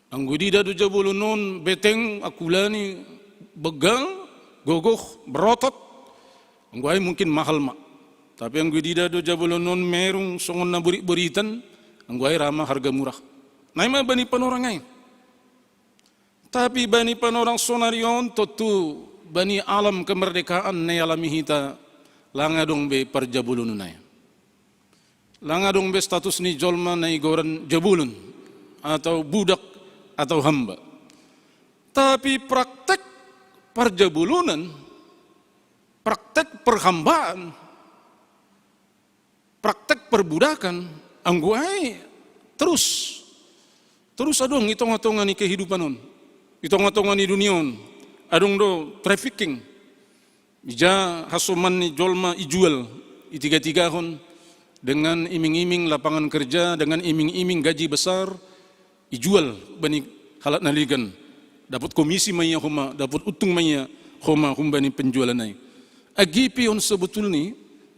Anggo diida do jabolon on beteng, akulani, begal, gogoh, berotot, anggo ai mungkin mahal ma. Tapi anggo diida do jabolon on merung songon na borit-boritan, anggo ai ra ma harga murah. Nai ma bani panorang ai. Tapi bani panorang sonari on tontu bani alam kemerdekaan na ialami hita, lang adong be parjabolonon ai. Lang adong be status ni jolma na igoran jabolon, atau budak, atau hamba. Tapi praktek parjabolonan, praktek perhambaan, praktek perbudakan, anggo ai terus, terus adong i tonga-tonga ni kehidupan on, i tonga-tonga ni dunia on, adong do trafficking. Ija hasoman ni jolma ijual, itiga-tigahon dengan iming-iming lapangan kerja, dengan iming-iming gaji besar, ijual bani halak na legan. Dapot komisi ma ia homa, dapot untung ma ia homa humbani penjualan ai. Age pe on sebetulni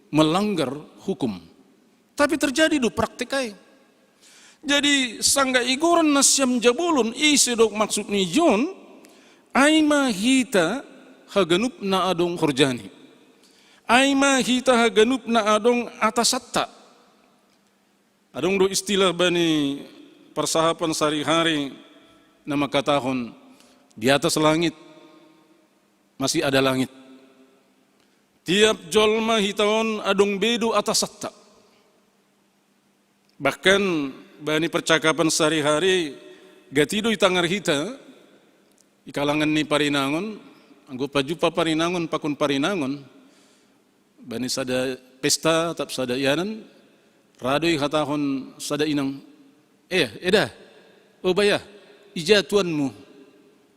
melanggar hukum. Tapi terjadi do praktek ai. Jadi sanggah igoran nasiam jabolon, ise do maksud ni jon? Ai ma hita haganup na adong horjani. Ai ma hita haganup na adong atasanta. Adong do istilah bani parsahapan sehari-hari na mangkatahon, di atas langit masih ada langit. Tiap jolma hita on adong be do atasanta. Bahkan bani percakapan sehari-hari, gati do itangar hita, i kalangan ni parinangon, anggo pajumpang parinangon pakon parinangon, bani sada pesta atap sada ianan, ra do ihatahon sada inang: "Eh, eda, o baya, ija tuanmu?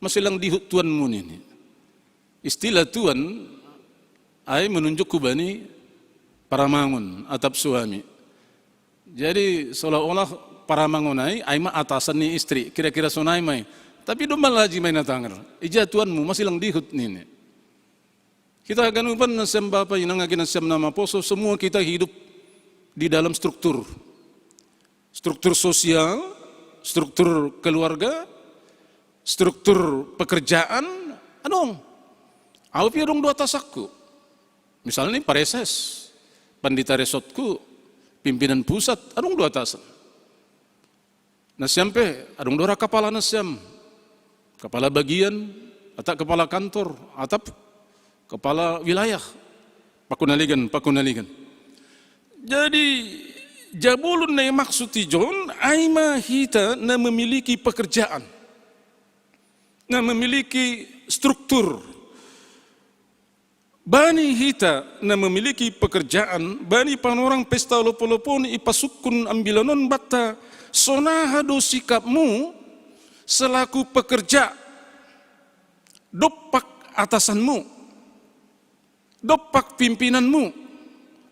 Mase lang dihut tuanmu," nini. Istilah tuan ai menunjuk hubani paramangon atap suami. Jadi seolah-olah para mangonai, ai ma atasan ni istri, kira-kira sonai mai. Tapi domba laji mai na tangar. Ija tuanmu, masih lang dihut nini. Kita akan upan na siam bapa inang agi na siam na maposo, semua kita hidup di dalam struktur. Struktur sosial, struktur keluarga, struktur pekerjaan, adong. Au pi adong dua tasakku. Misalnya ni pareses, pandita resotku, pimpinan pusat, adong dua tasan. Na siam pe, adong dua ra kapala na siam. Kapala bagian, atap kapala kantor, atap kapala wilayah. Pakunaligan, pakunaligan. Jadi, jabulun na maksud ijon, ai ma hita na memiliki pekerjaan. Na memiliki struktur. Bani hita na memiliki pekerjaan, bani panorang pesta lopo-lopon ipasukkun ambilanon batta, sonaha do sikapmu selaku pekerja, dompak atasanmu, dompak pimpinanmu,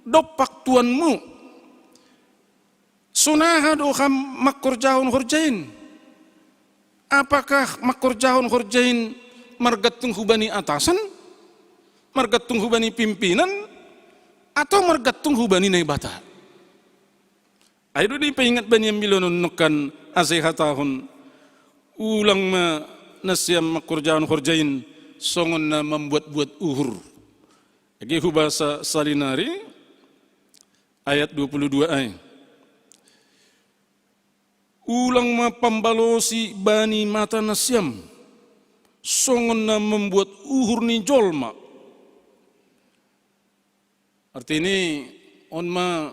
dompak tuanmu. Sonaha do ham mangkorjahon horjain? Apakah mangkorjahon horjain margantung hubani atasan, margantung hubani pimpinan, atau margantung hubani Naibata? Ai do dipaingat bani ambilanon nongkan asa ihatahon, ulang ma na siam mangkorjahon horjain songon na mambuat-buat uhur. Age hubasa salinari, ayat dua puluh dua ai. Ulang ma pambalosi bani mata nasiam, songon na mambuat uhur ni jolma. Artini on ma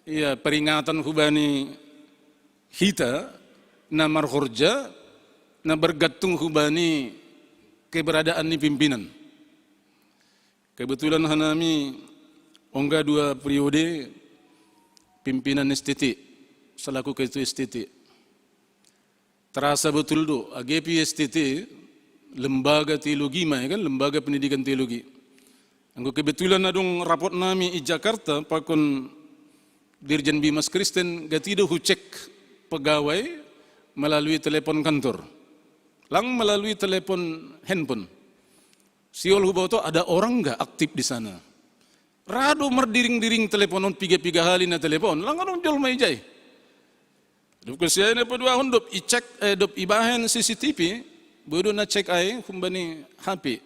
ia peringatan hubani hita na marhorja, na bergantung hubani keberadaan ni pimpinan. Kebetulan hanami ongga dua periode pimpinan S T T, selaku ketua S T T. Terasa betul do, age pi S T T, lembaga teologi ma, ya kan, lembaga pendidikan teologi. Anggo kebetulan adong rapot nami i Jakarta, pakon Dirjen Bimas Kristen, gati do hucek pegawai melalui telepon kantor. Lang melalui telepon handphone. Sihol huboto ada orang nggak aktif di sana. Ra do mardiring-diring telepon on, piga-piga hali na telepon, lang adong jolma ijai. Dob kosiai na paduahon, dob icek, eh, dob ibahen C C T V, boi do na cek ai humbani H P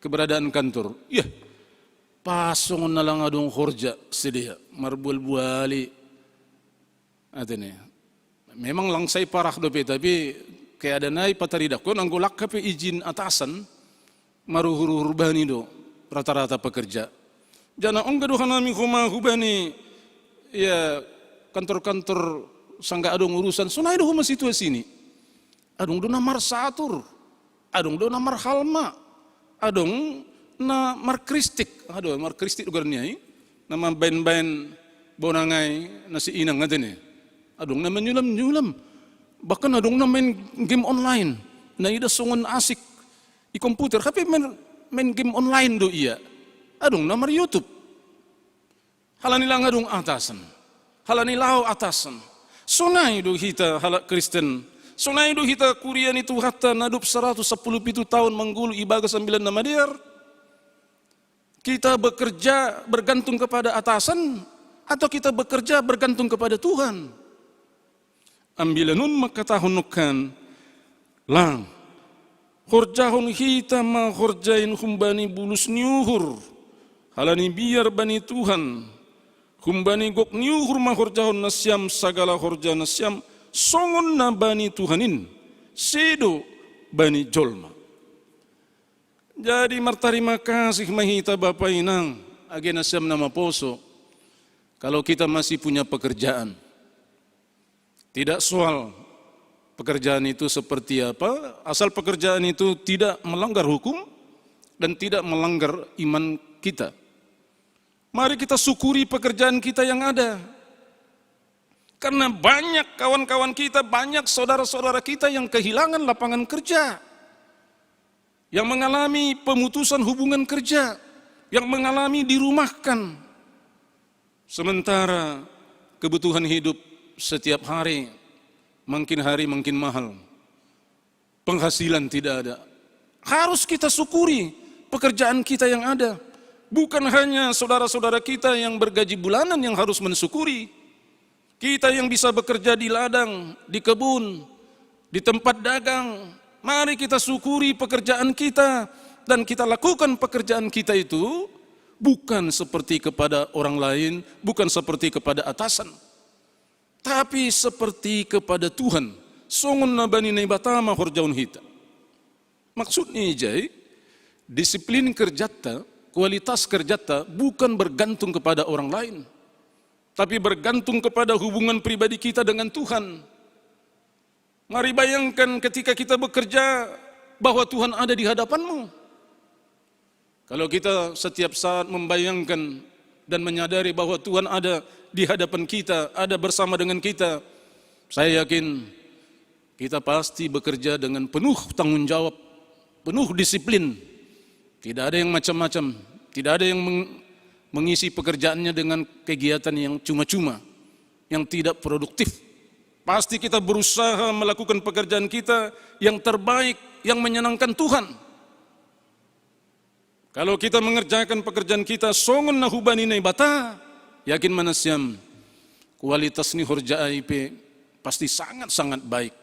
keberadaan kantor. Iya, pas songon na lang adong horja sidea, marbual-buali. Atene. Memang lang sai parah dope, tapi keadaan ai pataridahkon, anggo langka pe izin atasan, maruhur-uhur bani do rata-rata pekerja. Jala ongga do hanami homa hubani, ya, kantor-kantor sangga adong urusan, sonai do homa situasini. Adong do na marsatur, adong do na marhalma, adong na markristik. Adong markristik do goarna i, na mambaen-baen bonang ai na siinang, atene. Adong na manyulam-nyulam. Bahkan adong na main game online. Na ida songon asik i komputer, hape main, main game online do ia. Adong na mar-YouTube. Halani lang adong atasan. Halani laho atasan. Sonai do hita halak Kristen. Sonai do hita kuria ni Tuhanta na dob saratus sampulu pitu taon manggoluh ibagas Ambilan Namadear. Kita bekerja bergantung kepada atasan, atau kita bekerja bergantung kepada Tuhan? Ambilan on mangkatahon nongkan, lang, horjahon hita ma horjain humbani bulus ni uhur, halani biar bani Tuhan. Humbani gok ni uhur ma horjahon nasiam sagala horja nasiam, songon na bani Tuhan in, sedo bani jolma. Jadi martarima kasih ma hita bapa inang, age nasiam na maposo, kalau kita masih punya pekerjaan. Tidak soal pekerjaan itu seperti apa, asal pekerjaan itu tidak melanggar hukum dan tidak melanggar iman kita. Mari kita syukuri pekerjaan kita yang ada. Karena banyak kawan-kawan kita, banyak saudara-saudara kita yang kehilangan lapangan kerja, yang mengalami pemutusan hubungan kerja, yang mengalami dirumahkan. Sementara Kebutuhan hidup setiap hari makin hari makin mahal. Penghasilan tidak ada. Harus kita syukuri pekerjaan kita yang ada. Bukan hanya saudara-saudara kita yang bergaji bulanan yang harus mensyukuri. Kita yang bisa bekerja di ladang, di kebun, di tempat dagang, mari kita syukuri pekerjaan kita dan kita lakukan pekerjaan kita itu bukan seperti kepada orang lain, bukan seperti kepada atasan, tapi seperti kepada Tuhan. Songon na bani Naibata ma horjaon hita. Maksudnya ijai, disiplin kerjata, kualitas kerjata bukan bergantung kepada orang lain, tapi bergantung kepada hubungan pribadi kita dengan Tuhan. Mari bayangkan ketika kita bekerja bahwa Tuhan ada di hadapanmu. Kalau kita setiap saat membayangkan dan menyadari bahwa Tuhan ada di hadapan kita, ada bersama dengan kita, saya yakin kita pasti bekerja dengan penuh tanggung jawab, penuh disiplin. Tidak ada yang macam-macam, tidak ada yang meng- mengisi pekerjaannya dengan kegiatan yang cuma-cuma, yang tidak produktif. Pasti kita berusaha melakukan pekerjaan kita yang terbaik, yang menyenangkan Tuhan. Kalau kita mengerjakan pekerjaan kita songon na hubani Naibata, yakin ma nasiam, kualitas ni horja ai pe pasti sangat-sangat baik.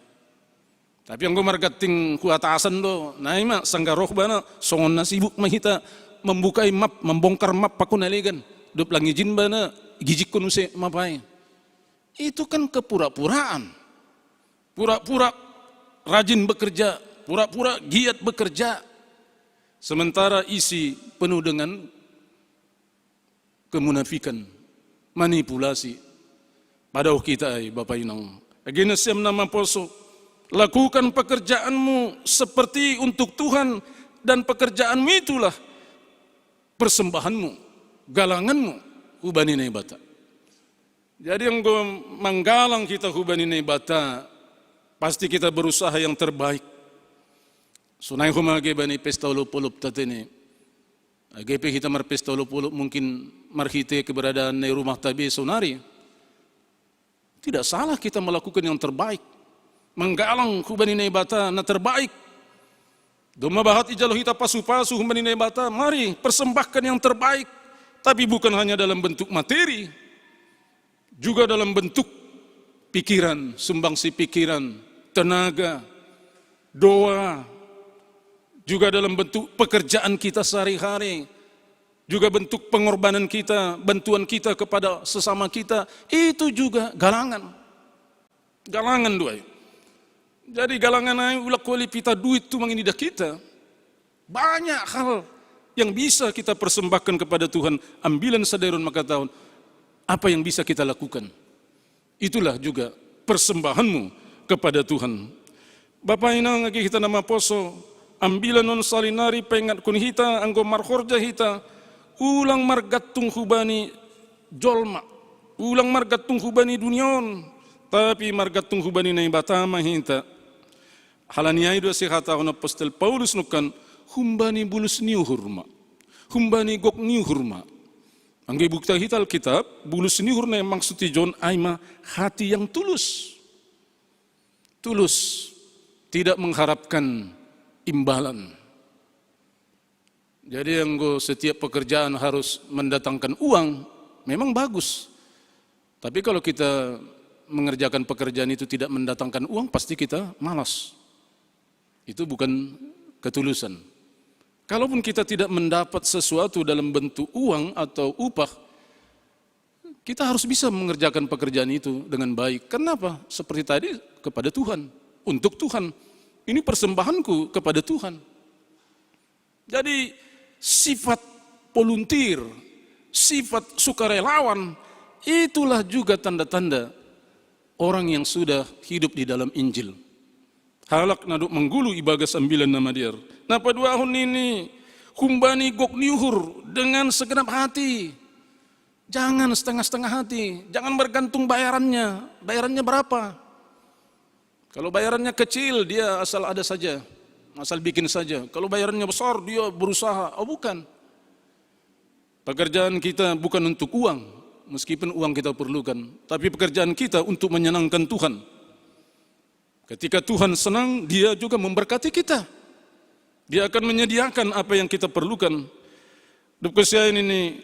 Tapi anggo margantung hu atasan do, na i ma sanggah roh bana, songon na sibuk ma hita membukai map, membongkar map pakon na legan, dob lang ijin bana gijikkon use map ai. Itu kan kepura-puraan. Pura-pura rajin bekerja, pura-pura giat bekerja, sementara isi penuh dengan kemunafikan, manipulasi. Padaoh hita ai, Bapa Inang. Age nasiam na maposo, lakukan pekerjaanmu seperti untuk Tuhan, dan pekerjaanmu itulah persembahanmu, galanganmu hubani Naibata. Jadi anggo manggalang hita hubani Naibata, pasti kita berusaha yang terbaik. Sonai homa age bani pesta olop-olop ta tene. Age pe hita marpesta olop-olop mungkin marhite keberadaan na i rumahta be sonari. Tidak salah kita melakukan yang terbaik. Manggalang hubani Naibata na terbaik. Domma bahat ijalo hita pasu-pasu hubani Naibata, mari persembahkan yang terbaik. Tapi bukan hanya dalam bentuk materi, juga dalam bentuk pikiran, sumbangsi pikiran, tenaga, doa, juga dalam bentuk pekerjaan kita sehari-hari, juga bentuk pengorbanan kita, bantuan kita kepada sesama kita, itu juga galangan. Galangan do ai. Jadi galangan ai, ula kuali pita duit tu manginida hita. Banyak hal yang bisa kita persembahkan kepada Tuhan. Ambilan sadarion mangkatahon, apa yang bisa kita lakukan? Itulah juga persembahanmu kepada Tuhan. Bapa Inang, age hita na maposo, ambilan on salinari paingatkon hita, anggo marhorja hita, ulang margantung hubani jolma, ulang margantung hubani dunia on, tapi margantung hubani Naibata ma hita. Halani ai do sihatahon apostel Paulus nangkin, humbani bulus ni uhur ma, humbani gok ni uhur ma. Anggo ibukta hita Alkitab, bulus ni uhur na maksud ijon ai ma hati yang tulus. Tulus, tidak mengharapkan imbalan. Jadi anggo setiap pekerjaan harus mendatangkan uang, memang bagus. Tapi kalau kita mengerjakan pekerjaan itu tidak mendatangkan uang, pasti kita malas. Itu bukan ketulusan. Kalaupun kita tidak mendapat sesuatu dalam bentuk uang atau upah, kita harus bisa mengerjakan pekerjaan itu dengan baik. Kenapa? Seperti tadi, kepada Tuhan, untuk Tuhan. Ini persembahanku kepada Tuhan. Jadi sifat volunteer, sifat sukarelawan, itulah juga tanda-tanda orang yang sudah hidup di dalam Injil. Halak na dob manggulu ibagas ambilan na madear. Na paduahon nini, humbani gok ni uhur, dengan segenap hati. Jangan setengah-setengah hati, jangan bergantung bayarannya. Bayarannya berapa? Kalau bayarannya kecil, dia asal ada saja, asal bikin saja. Kalau bayarannya besar, dia berusaha. Oh, bukan. Pekerjaan kita bukan untuk uang, Meskipun uang kita perlukan, tapi pekerjaan kita untuk menyenangkan Tuhan. Ketika Tuhan senang, Dia juga memberkati kita. Dia akan menyediakan apa yang kita perlukan. Duk kasihan ini,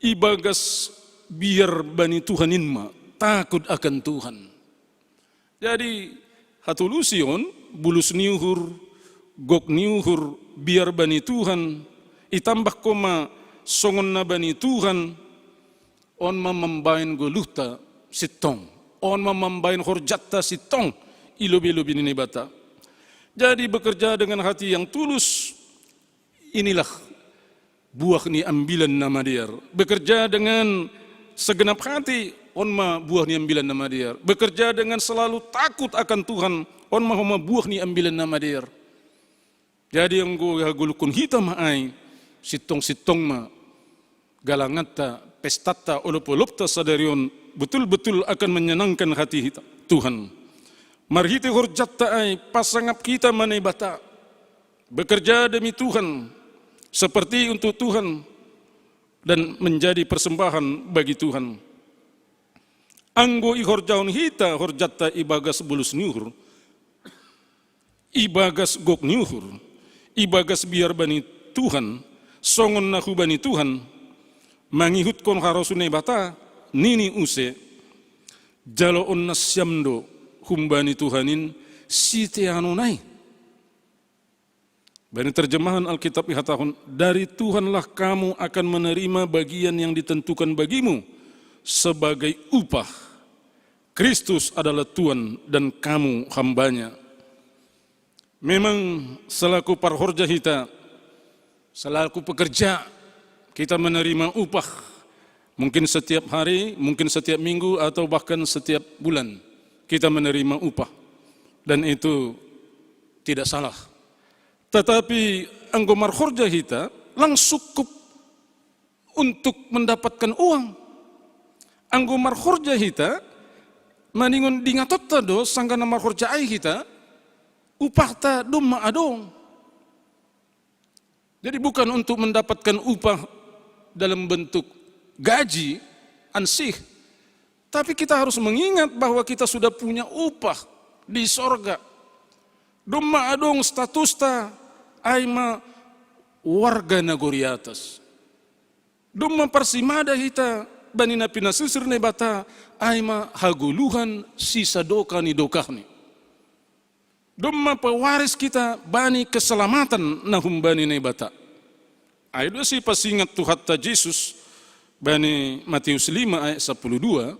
ibagas biar bani Tuhan inma, takut akan Tuhan. Jadi, hatulusion, bulus ni uhur, gok ni uhur, biar bani Tuhan, itambah koma songon na bani Tuhan, on ma mambahen goluhta sintong, on ma mambahen horjatta sintong, i lobei-lobei ni Naibata. Jadi bekerja dengan hati yang tulus, inilah buah ni ambilan na madear. Bekerja dengan segenap hati, on ma buah ni ambilan na madear. Bekerja dengan selalu takut akan Tuhan, on ma homa buah ni ambilan na madear. Jadi anggo hagoluhon hita ma ai, sintong-sintong ma galanganta, pestatta, olop-olopta sadari on betul-betul akan menyenangkan hati hita, Tuhan. Marhite horjatta ai, pasangap hita ma Naibata, bekerja demi Tuhan, seperti untuk Tuhan, dan menjadi persembahan bagi Tuhan. Anggo ihorjahon hita horjatta ibagas bulus ni uhur, ibagas gok ni uhur, ibagas biar bani Tuhan, songon na hubani Tuhan, mangihutkon harosuh Naibata, nini use, jaloon nasiam do humbani Tuhan in siteanon ai. Bani terjemahan Alkitab ihatahon, dari Tuhanlah kamu akan menerima bagian yang ditentukan bagimu sebagai upah. Kristus adalah Tuhan dan kamu hambanya. Memang selaku parhorja hita, selaku pekerja, kita menerima upah. Mungkin setiap hari, mungkin setiap minggu, atau bahkan setiap bulan kita menerima upah. Dan itu tidak salah. Tetapi anggo marhorja hita, lang sungkup untuk mendapatkan uang. Anggo marhorja hita, maningon diingatonta do, sanggah na marhorja ai hita, upahta domma adong. Jadi bukan untuk mendapatkan upah dalam bentuk gaji, ansih, tapi kita harus mengingat bahwa kita sudah punya upah di sorga. Domma adong statusta, ai ma warga nagori atas. Domma parsimada hita bani na pinasisir Naibata, ai ma hagoluhan sisadoka ni dokahni. Domma pawaris hita bani keselamatan na humbani Naibata. Ai do sipasingat Tuhanta Jesus bani Matius lima ayat sapuluh dua,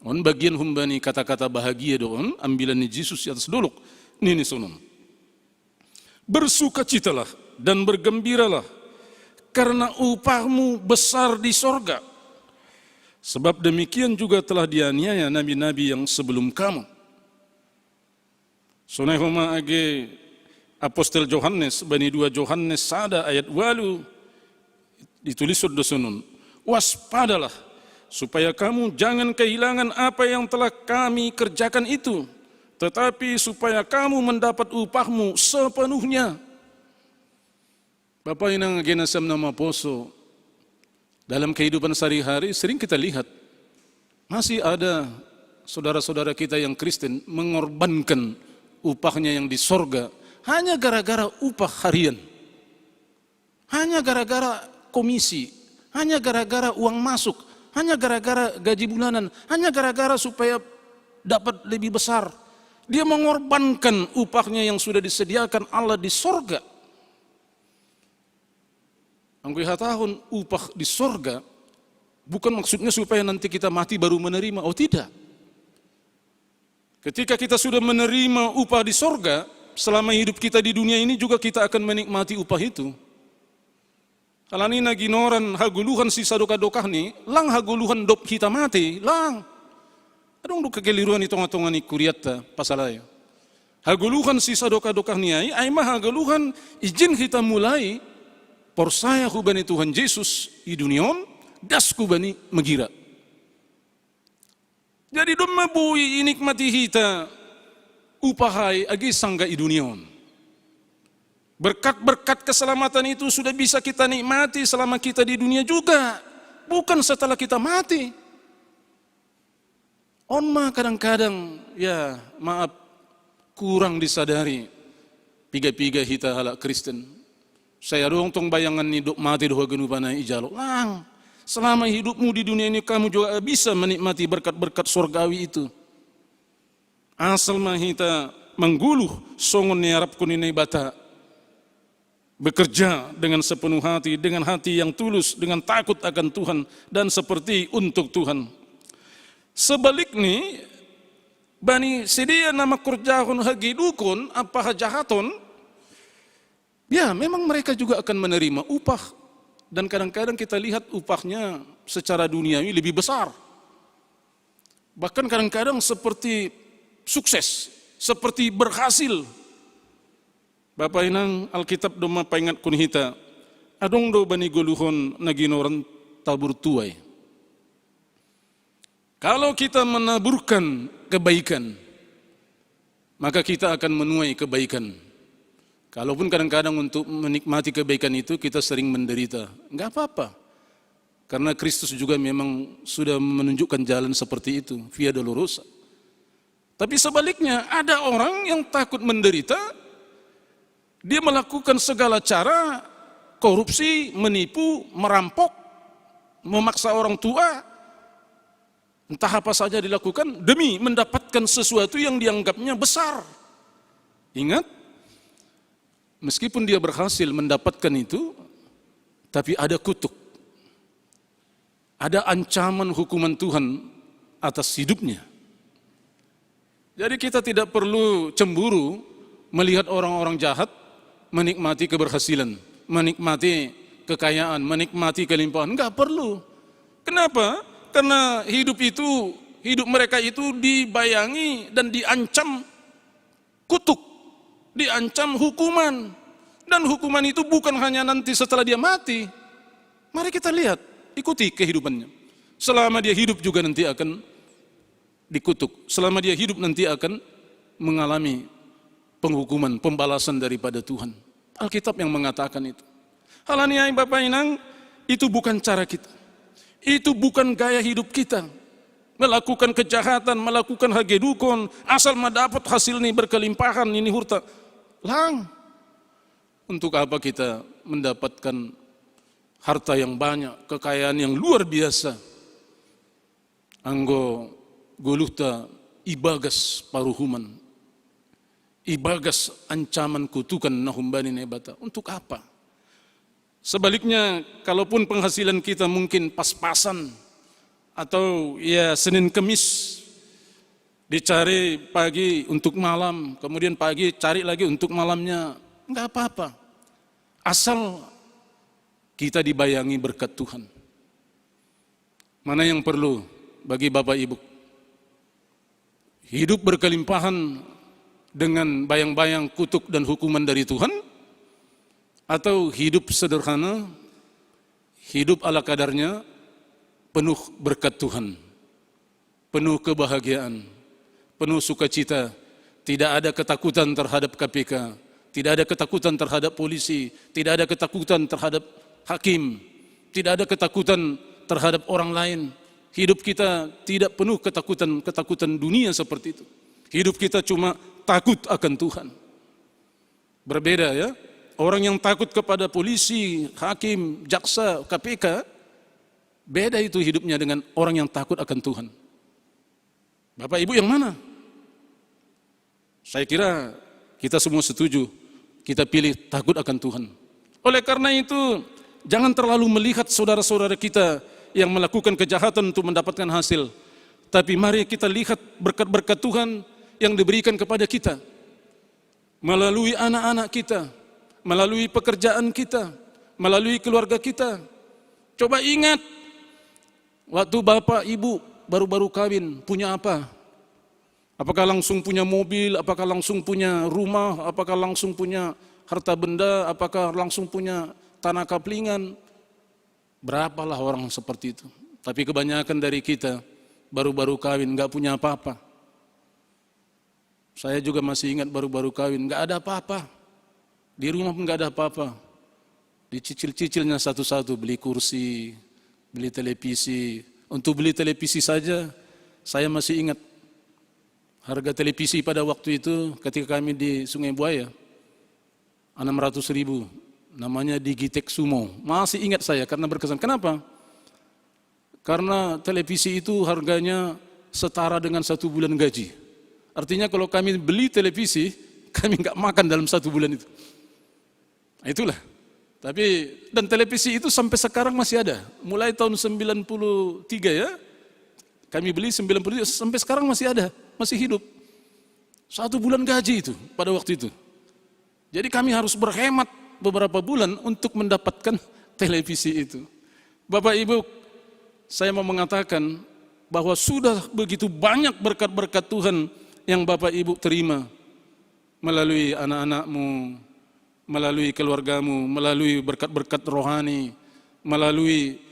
on bagian humbani kata-kata bahagia do on, ambilan ni Jesus i atas dolok, nini sonon. Bersukacitalah dan bergembiralah, karena upahmu besar di sorga. Sebab demikian juga telah dianiaya nabi-nabi yang sebelum kamu. Sonai homa age apostel Johannes, bani dua Johannes sada ayat walu, ditulishon do sonon. Waspadalah, supaya kamu jangan kehilangan apa yang telah kami kerjakan itu, tetapi supaya kamu mendapat upahmu sepenuhnya. Bapa inang age nasiam na maposo, dalam kehidupan sehari-hari sering kita lihat, masih ada saudara-saudara kita yang Kristen mengorbankan upahnya yang di sorga hanya gara-gara upah harian. Hanya gara-gara komisi, hanya gara-gara uang masuk, hanya gara-gara gaji bulanan, hanya gara-gara supaya dapat lebih besar. Dia mengorbankan upahnya yang sudah disediakan Allah di sorga. Anggo ihatahon upah di sorga, bukan maksudnya supaya nanti kita mati baru menerima. Oh, tidak. Ketika kita sudah menerima upah di sorga, selama hidup kita di dunia ini juga kita akan menikmati upah itu. Alani na ginoran hagoluhan sisadokah-dokahni, lang hagoluhan dob hita mate, lang. Adong do kekeliruan i tonga-tonga ni kurianta pasal ai. Hagoluhan sisadokah-dokahni ai, ai ma hagoluhan ijin hita mulai porsaya hubani Tuhan Jesus i dunia on, das hubani magira. Jadi domma boi inikmati hita upah ai age sanggah i dunia on. Berkat-berkat keselamatan itu sudah bisa kita nikmati selama kita di dunia juga. Bukan setelah kita mati. Onma kadang-kadang, ya, maaf, kurang disadari piga-piga hita halak Kristen. Saya dong tong bayangan ni dok mati doh genu panai ijalo. Lang, selama hidupmu di dunia ini kamu juga bisa menikmati berkat-berkat sorgawi itu. Asal ma hita mangguluh songon ni arapkon ni Naibata, bekerja dengan sepenuh hati, dengan hati yang tulus, dengan takut akan Tuhan, dan seperti untuk Tuhan. Sebaliknya, bani sidea na mangkorjahon hagedukon ampa hajahaton, ya, memang mereka juga akan menerima upah. Dan kadang-kadang kita lihat upahnya secara duniawi lebih besar. Bahkan kadang-kadang seperti sukses, seperti berhasil. Bapa inang, Alkitab do mapaingatkon hita, adong do bani goluhon na ginoaran tabur tuai. Kalau kita menaburkan kebaikan, maka kita akan menuai kebaikan. Kalaupun kadang-kadang untuk menikmati kebaikan itu kita sering menderita, nggak apa-apa. Karena Kristus juga memang sudah menunjukkan jalan seperti itu, Via Dolorosa. Tapi sebaliknya, ada orang yang takut menderita, dia melakukan segala cara, korupsi, menipu, merampok, memaksa orang tua, entah apa saja dilakukan demi mendapatkan sesuatu yang dianggapnya besar. Ingat, meskipun dia berhasil mendapatkan itu, tapi ada kutuk. Ada ancaman hukuman Tuhan atas hidupnya. Jadi kita tidak perlu cemburu melihat orang-orang jahat menikmati keberhasilan, menikmati kekayaan, menikmati kelimpahan. Enggak perlu. Kenapa? Karena hidup itu, hidup mereka itu dibayangi dan diancam kutuk, diancam hukuman. Dan hukuman itu bukan hanya nanti setelah dia mati. Mari kita lihat, ikuti kehidupannya. Selama dia hidup juga nanti akan dikutuk. Selama dia hidup nanti akan mengalami penghukuman, pembalasan daripada Tuhan. Alkitab yang mengatakan itu. Halani ai Bapa Inang, itu bukan cara kita. Itu bukan gaya hidup kita. Melakukan kejahatan, melakukan hagedukon, asal ma dapot hasil ni berkelimpahan ni hurta. Lang, untuk apa kita mendapatkan harta yang banyak, kekayaan yang luar biasa, anggo goluhta ibagas paruhuman, ibagas ancaman kutukan na humbani Naibata? Untuk apa? Sebaliknya, kalaupun penghasilan kita mungkin pas-pasan, atau ya Senin Kemis, dicari pagi untuk malam, kemudian pagi cari lagi untuk malamnya, nggak apa-apa. Asal kita dibayangi berkat Tuhan. Mana yang perlu bagi Bapak Ibu? Hidup berkelimpahan dengan bayang-bayang kutuk dan hukuman dari Tuhan, atau hidup sederhana, hidup ala kadarnya, penuh berkat Tuhan, penuh kebahagiaan, penuh sukacita, tidak ada ketakutan terhadap K P K, tidak ada ketakutan terhadap polisi, tidak ada ketakutan terhadap hakim, tidak ada ketakutan terhadap orang lain. Hidup kita tidak penuh ketakutan-ketakutan dunia seperti itu. Hidup kita cuma takut akan Tuhan. Berbeda, ya. Orang yang takut kepada polisi, hakim, jaksa, K P K, beda itu hidupnya dengan orang yang takut akan Tuhan. Bapak Ibu yang mana? Saya kira kita semua setuju, kita pilih takut akan Tuhan. Oleh karena itu, jangan terlalu melihat saudara-saudara kita yang melakukan kejahatan untuk mendapatkan hasil. Tapi mari kita lihat berkat-berkat Tuhan yang diberikan kepada kita. Melalui anak-anak kita, melalui pekerjaan kita, melalui keluarga kita. Coba ingat, waktu bapak ibu baru-baru kawin, punya apa? Apakah langsung punya mobil, apakah langsung punya rumah, apakah langsung punya harta benda, apakah langsung punya tanah kaplingan? Berapalah orang seperti itu. Tapi kebanyakan dari kita baru-baru kawin, nggak punya apa-apa. Saya juga masih ingat baru-baru kawin, nggak ada apa-apa. Di rumah pun nggak ada apa-apa. Dicicil-cicilnya satu-satu, beli kursi, Beli televisi. Untuk beli televisi saja, saya masih ingat harga televisi pada waktu itu ketika kami di Sungai Buaya, enam ratus ribu. Namanya Digitech Sumo. Masih ingat saya karena berkesan. Kenapa? Karena televisi itu harganya setara dengan satu bulan gaji. Artinya kalau kami beli televisi, kami nggak makan dalam satu bulan itu. Itulah. Tapi dan televisi itu sampai sekarang masih ada. Mulai tahun sembilan puluh tiga ya, kami beli sembilan puluh tiga, sampai sekarang masih ada, masih hidup. Satu bulan gaji itu pada waktu itu. Jadi kami harus berhemat beberapa bulan untuk mendapatkan televisi itu. Bapak Ibu, saya mau mengatakan bahwa sudah begitu banyak berkat-berkat Tuhan yang Bapak Ibu terima melalui anak-anakmu, melalui keluargamu, melalui berkat-berkat rohani, melalui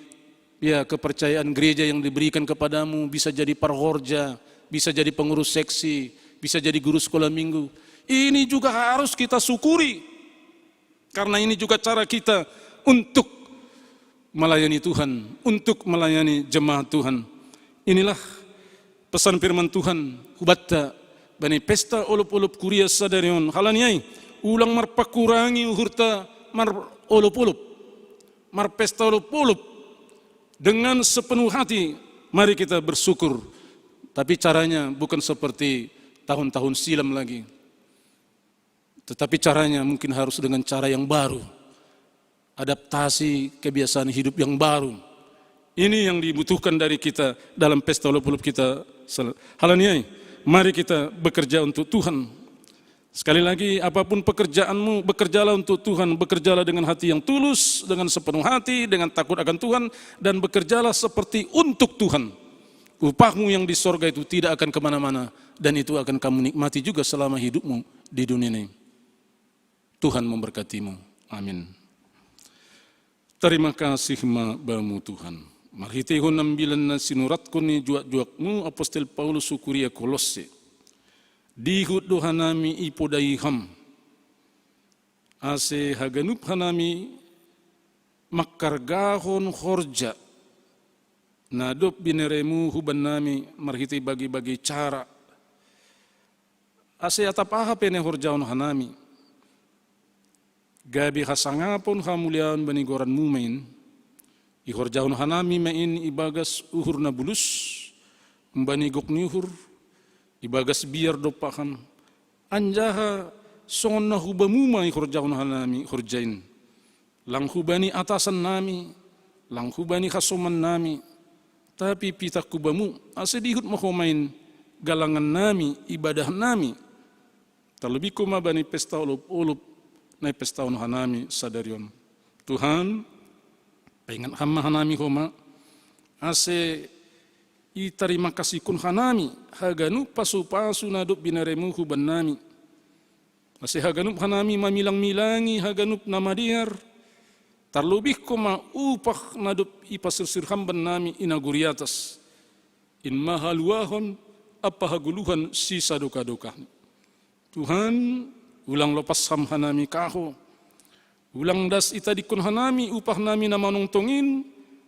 ya kepercayaan gereja yang diberikan kepadamu, bisa jadi parhorja, bisa jadi pengurus seksi, bisa jadi guru sekolah minggu. Ini juga harus kita syukuri. Karena ini juga cara kita untuk melayani Tuhan, untuk melayani jemaat Tuhan. Inilah pesan firman Tuhan, hubatta bani pesta olup-olup kuria sadari on. Hal ni ai, ulang marpakurangi uhurta mar olup-olup, marpesta olup-olup dengan sepenuh hati. Mari kita bersyukur. Tapi caranya bukan seperti tahun-tahun silam lagi. Tetapi caranya mungkin harus dengan cara yang baru. Adaptasi kebiasaan hidup yang baru. Ini yang dibutuhkan dari kita dalam pesta olup-olup kita. Hal ni ai, mari kita bekerja untuk Tuhan. Sekali lagi, apapun pekerjaanmu, bekerjalah untuk Tuhan, bekerjalah dengan hati yang tulus, dengan sepenuh hati, dengan takut akan Tuhan, dan bekerjalah seperti untuk Tuhan. Upahmu yang di sorga itu tidak akan kemana-mana, dan itu akan kamu nikmati juga selama hidupmu di dunia ini. Tuhan memberkatimu. Amin. Tarima kasih ma bamu Tuhan. Marhiteihon ambilan na sinuratkon ni juak-juakmu apostel Paulus hu kuria Kolosse. Dihut do hanami ipodai ham, ase haganup hanami mangkargahon horja na dob bineremu hubannami marhitei bage-bage cara. Ase atap aha pe na ihorjahon hanami, gabe hasangapon hamuliaon bani goranmu ma in. Ihorjahon hanami ma in ibagas uhur na bulus, umbani gok ni uhur, ibagas biar dompak ham. Anjaha songon na hubamu ma ihorjahon hanami horja in. Lang hubani atasannami, lang hubani hasomannami, tapi pitah hubamu, ase dihut ma homa in galangannami, ibadahnami. Tarlobihon ma bani pesta olup-olup na ipestahon hanami sadari on. Tuhan, paingat ham ma hanami homa, ase itarima kasihkon hanami haganup pasu-pasu na dob bineremu hubannami. Ase haganup hanami mamilang-milangi haganup na madear, tarlobihon ma upah na dob ipasirsir ham bannami i nagori atas, in ma haluahon ampa hagoluhan sisadoka-dokahni. Tuhan, ulang lopas ham hanami kaho. Ulang das itadingkon hanami upahnami na manongtong in,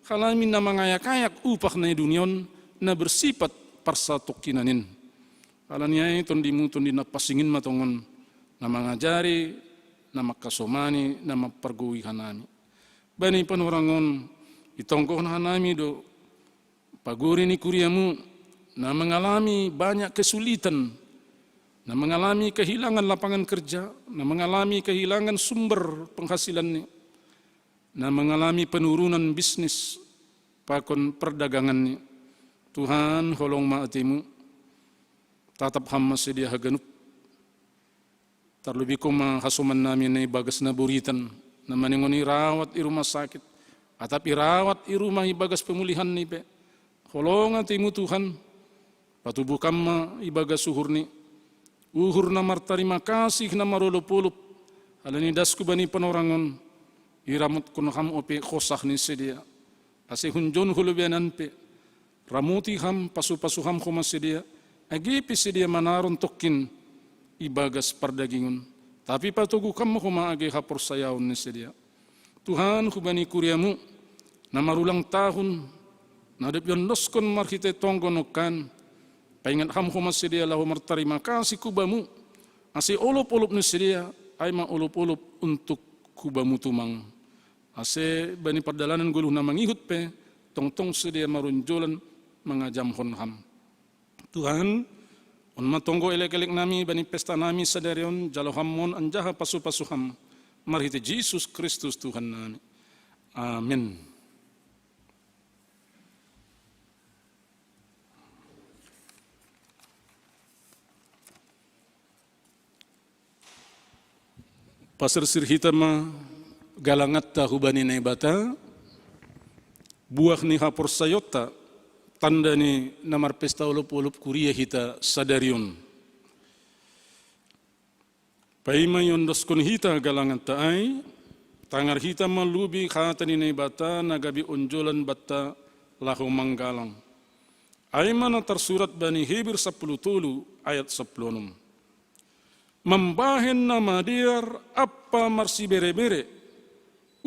hanami na mangayak-ayak upah na i dunia on na bersifat parsatongkinan in. Ala ni ai tondimu tondi na pansing in ma tongon, na mangajari, na mangkasomani, na mampargohi hanami. Bani panorang on, itonggohon hanami do pagori ni kuriamu, na mangalami banyak kesulitan, na mangalami kehilangan lapangan kerja, na mangalami kehilangan sumber penghasilanni, na mangalami penurunan bisnis pakon perdaganganni. Tuhan, holong ma atemu, tatap ham ma sidea haganup. Tarlobihon ma hasomannami na ibagas na boritan, na maningon irawat i rumah sakit, atap irawat i rumah ibagas pemulihanni pe. Holong atemu Tuhan, patubuhkon ma ibagas uhurni, uhur na martarima kasih na marolop-olop, halani das hubani panorang on, iramotkon ham ope hosah ni sidea. Ase hunjon holobian an pe, ramoti ham, pasu-pasu ham homa sidea, age pe sidea manaron tongkin ibagas pardagingon, tapi patogu ham ma homa age haporsayaon ni sidea. Tuhan, hubani kuriamu, Na marulang tahun, na dob iondoskon marhitei tonggo nongkan, paingat ham homa sidea laho martarima kasih hu bamu, ase olop-olop ni sidea, ai ma olop-olop untuk hu bamu tumang. Ase bani pardalanan goluh na mangihut pe, tongtong sidea maronjolan mangajamhon ham. Tuhan, on ma tonggo elek-elek nami bani pesta nami sadari on, jalo ham mon anjaha pasu-pasu ham, marhitei Jesus Kristus Tuhan nami. Amin. Pasirsir hita ma galanganta hubani Naibata, buah ni haporsayaonta, tanda ni na marpesta olop-olop kuria hita sadari on. Paima iondoskon hita galanganta ai, tangar hita ma lubi hata ni Naibata na gabe onjolan banta laho manggalang. Ai ma na tarsurat bani Heber sapuluh tolu ayat sapuluh onom. Mambahen na madear ampa marsibere-bere,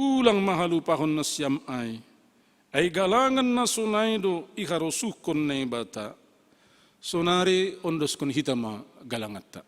ulang ma halupahon nasiam ai. Ai galangan na sonai do iharosuhkon Naibata. Sonari ondoskon hita ma galanganta.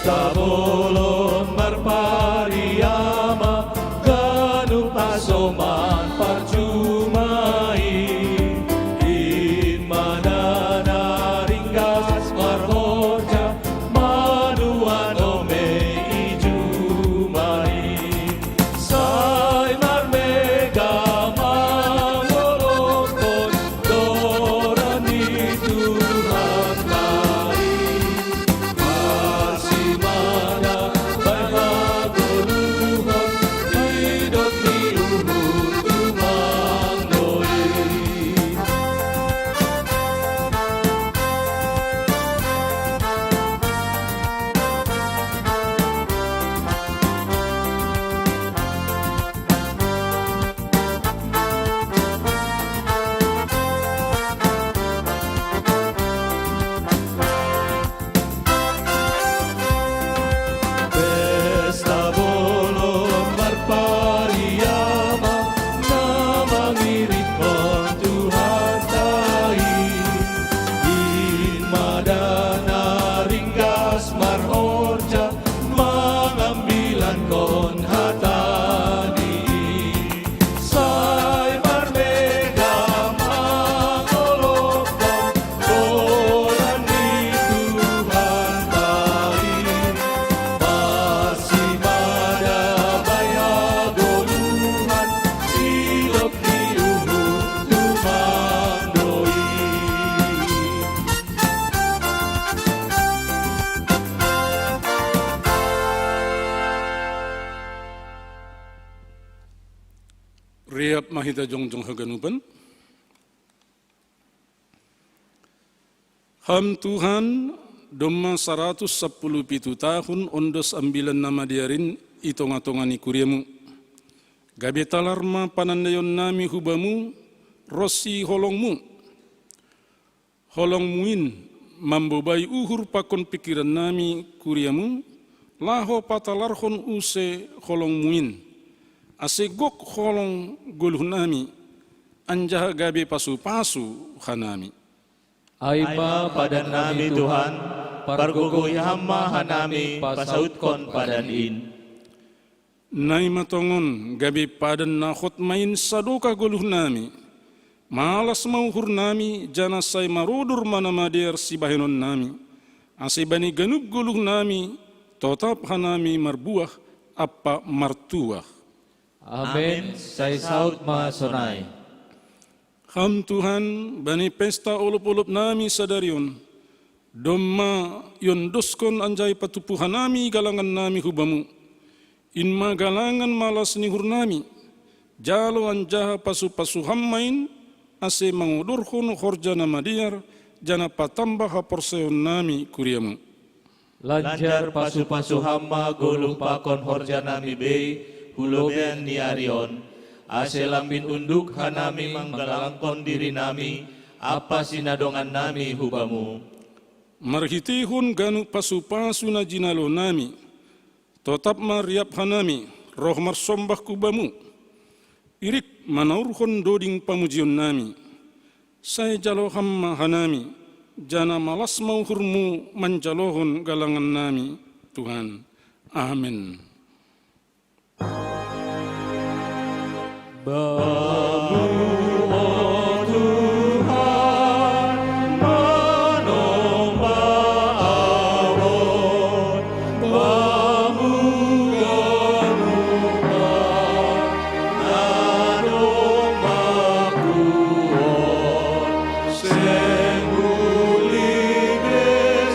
Pesta bolon marpariama, ganup hasoman parjumai. In ma da na ringgas marhorja, manuan ome i jumai. Sai marmega mangolophon goran ni Tuhanta i. Marsimada bahen hagoluhon, idop ni uhur tumang do i. Pesta bolon marpariama, na mangiringhon Tuhanta i. In ma da na ringgas marhorja, mangambilankon hata ni i. Sai marmega mangolophon goran ni Tuhanta i. Marsimada bahen hagoluhan, idop ni uhur tumang do i. Riap ma hita jongjong haganupan. Ham Tuhan, domma saratus sampulu pitu tahun ondos Ambilan Namadear in i tonga-tonga ni kuriamu. Gabe talar ma panandaion nami hu bamu, ronsi holongmu. Holongmu in mambobai uhur pakon pingkiran nami kuriamu, laho patalarhon use holongmu in, ase gok holong goluh nami, anjaha gabe pasu-pasu hanami. Ai ma padan nami Tuhan, pargogohi ham ma hanami pasautkon padan in. Naima tongon gabe padan na hot ma in sadokah goluh nami. Malas ma uhur nami, janah sai marodur ma na madear sibahenon nami. Ase bani ganup goluh nami, totap hanami marbuah ampa martuah. Amen, sai saut ma sonai. Ham Tuhan, bani pesta olop-olop nami sadari on, domma iondoskon anjaha ipatumpu hanami galangan nami hu bamu. In ma galangan malas ni uhur nami, jalo anjaha pasu-pasu ham ma in, ase mangodorhon horja na madear, janah patamba haporsayaonnami kuriamu. Lanjar pasu-pasu ham ma goluh pakon horjanami bei hu lobeian ni ari on, ase lambin unduk hanami manggalangkon dirinami ampa sinadongannami hu bamu. Marhiteihon ganup pasu-pasu na jinalonami, totap ma riap hanami, roh marsombah hu bamu. Irik manaurhon doding pamujionnami. Sai jalo ham ma hanami, janah malas ma uhurmu manjalohon galangannami, Tuhan. Amen. Bamu, o Tuhan, manomba awon, bamu ganupan, na dombaku on, seng uli be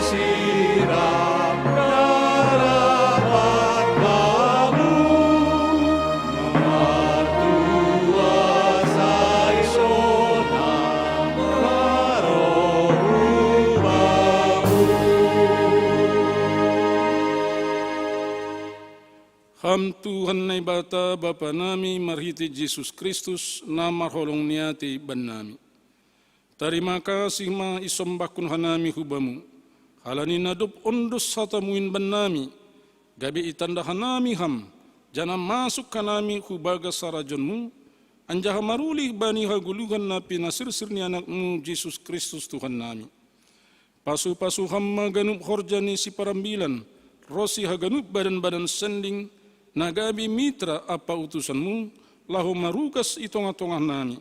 sirang, na rapat bamu, martua sai sonang, marohu bamu. Ham Tuhan Naibata, Bapa nami, marhitei Jesus Kristus, na marholong ni atei bannami. Tarima kasih ma isombahkon hanami hu bamu, halani na dob ondos hatamu in bannami, gabe itanda hanami ham, janah masuk hanami hu bagas harajaonmu, anjaha marulih bani hagoluhan na pinasirsir ni anakmu Jesus Kristus Tuhan nami. Pasu-pasu ham ma ganup horja ni siparambilan, ronsi haganup badan-badan sending, na gabe mitra ampa utusanmu, laho marugas i tongah-tongah nami.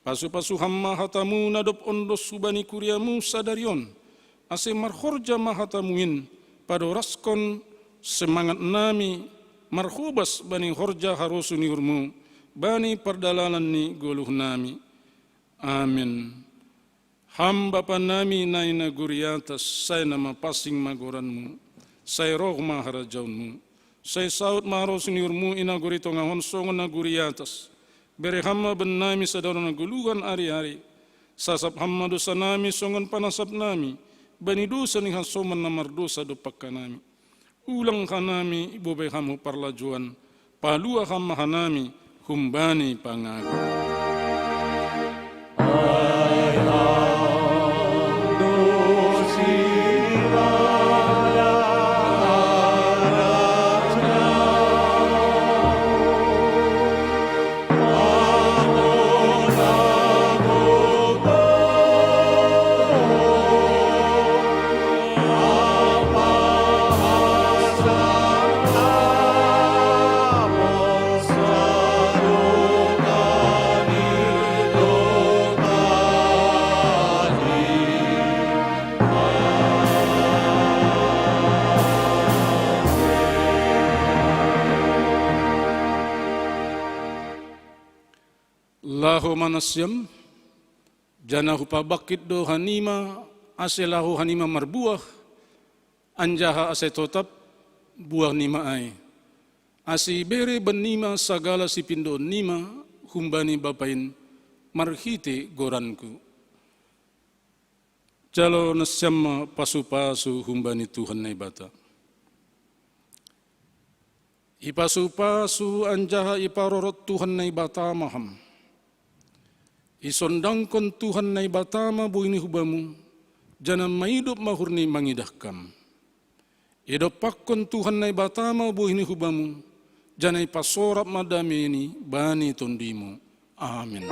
Pasu-pasu ham ma hatamu na dob ondos hubani kuriamu sadari on, ase marhorja ma hatamu in, padoraskon semangat nami, marhobas bani horja harosuh ni uhurmu, bani pardalanan ni goluh nami. Amin. Ham Bapa nami na i nagori atas, sai na mapansing ma goranmu, sai roh ma harajaonmu, sai saud ma harosuh ni uhurmu i nagori tongah on songon nagori atas. Bere ham ma bannami sadari on hagoluhan ari-ari. Sasap ham ma dousa nami songon panasap nami bani dousa ni hasoman na mardosa dompak hanami. Ulang hanami ibobai ham hu parlajouan, palua ham ma hanami humbani pangago. Laho ma nasiam, janah hupabangkit do hanima, ase laho hanima marbuah, anjaha ase totap buahnima ai, ase ibere bannima sagala sipindoonnima humbani Bapa in marhitei goranku. Jalo nasiam ma pasu-pasu humbani Tuhan Naibata. Ipasu-pasu anjaha iparorot Tuhan Naibata ma ham. Isondangkon Tuhan Naibata ma bohini hu bamu, janah maidop ma uhurni mangidah kam. Idompakkon Tuhan Naibata ma bohini hu bamu, janah ipasorap ma dameini bani tondimu. Amin.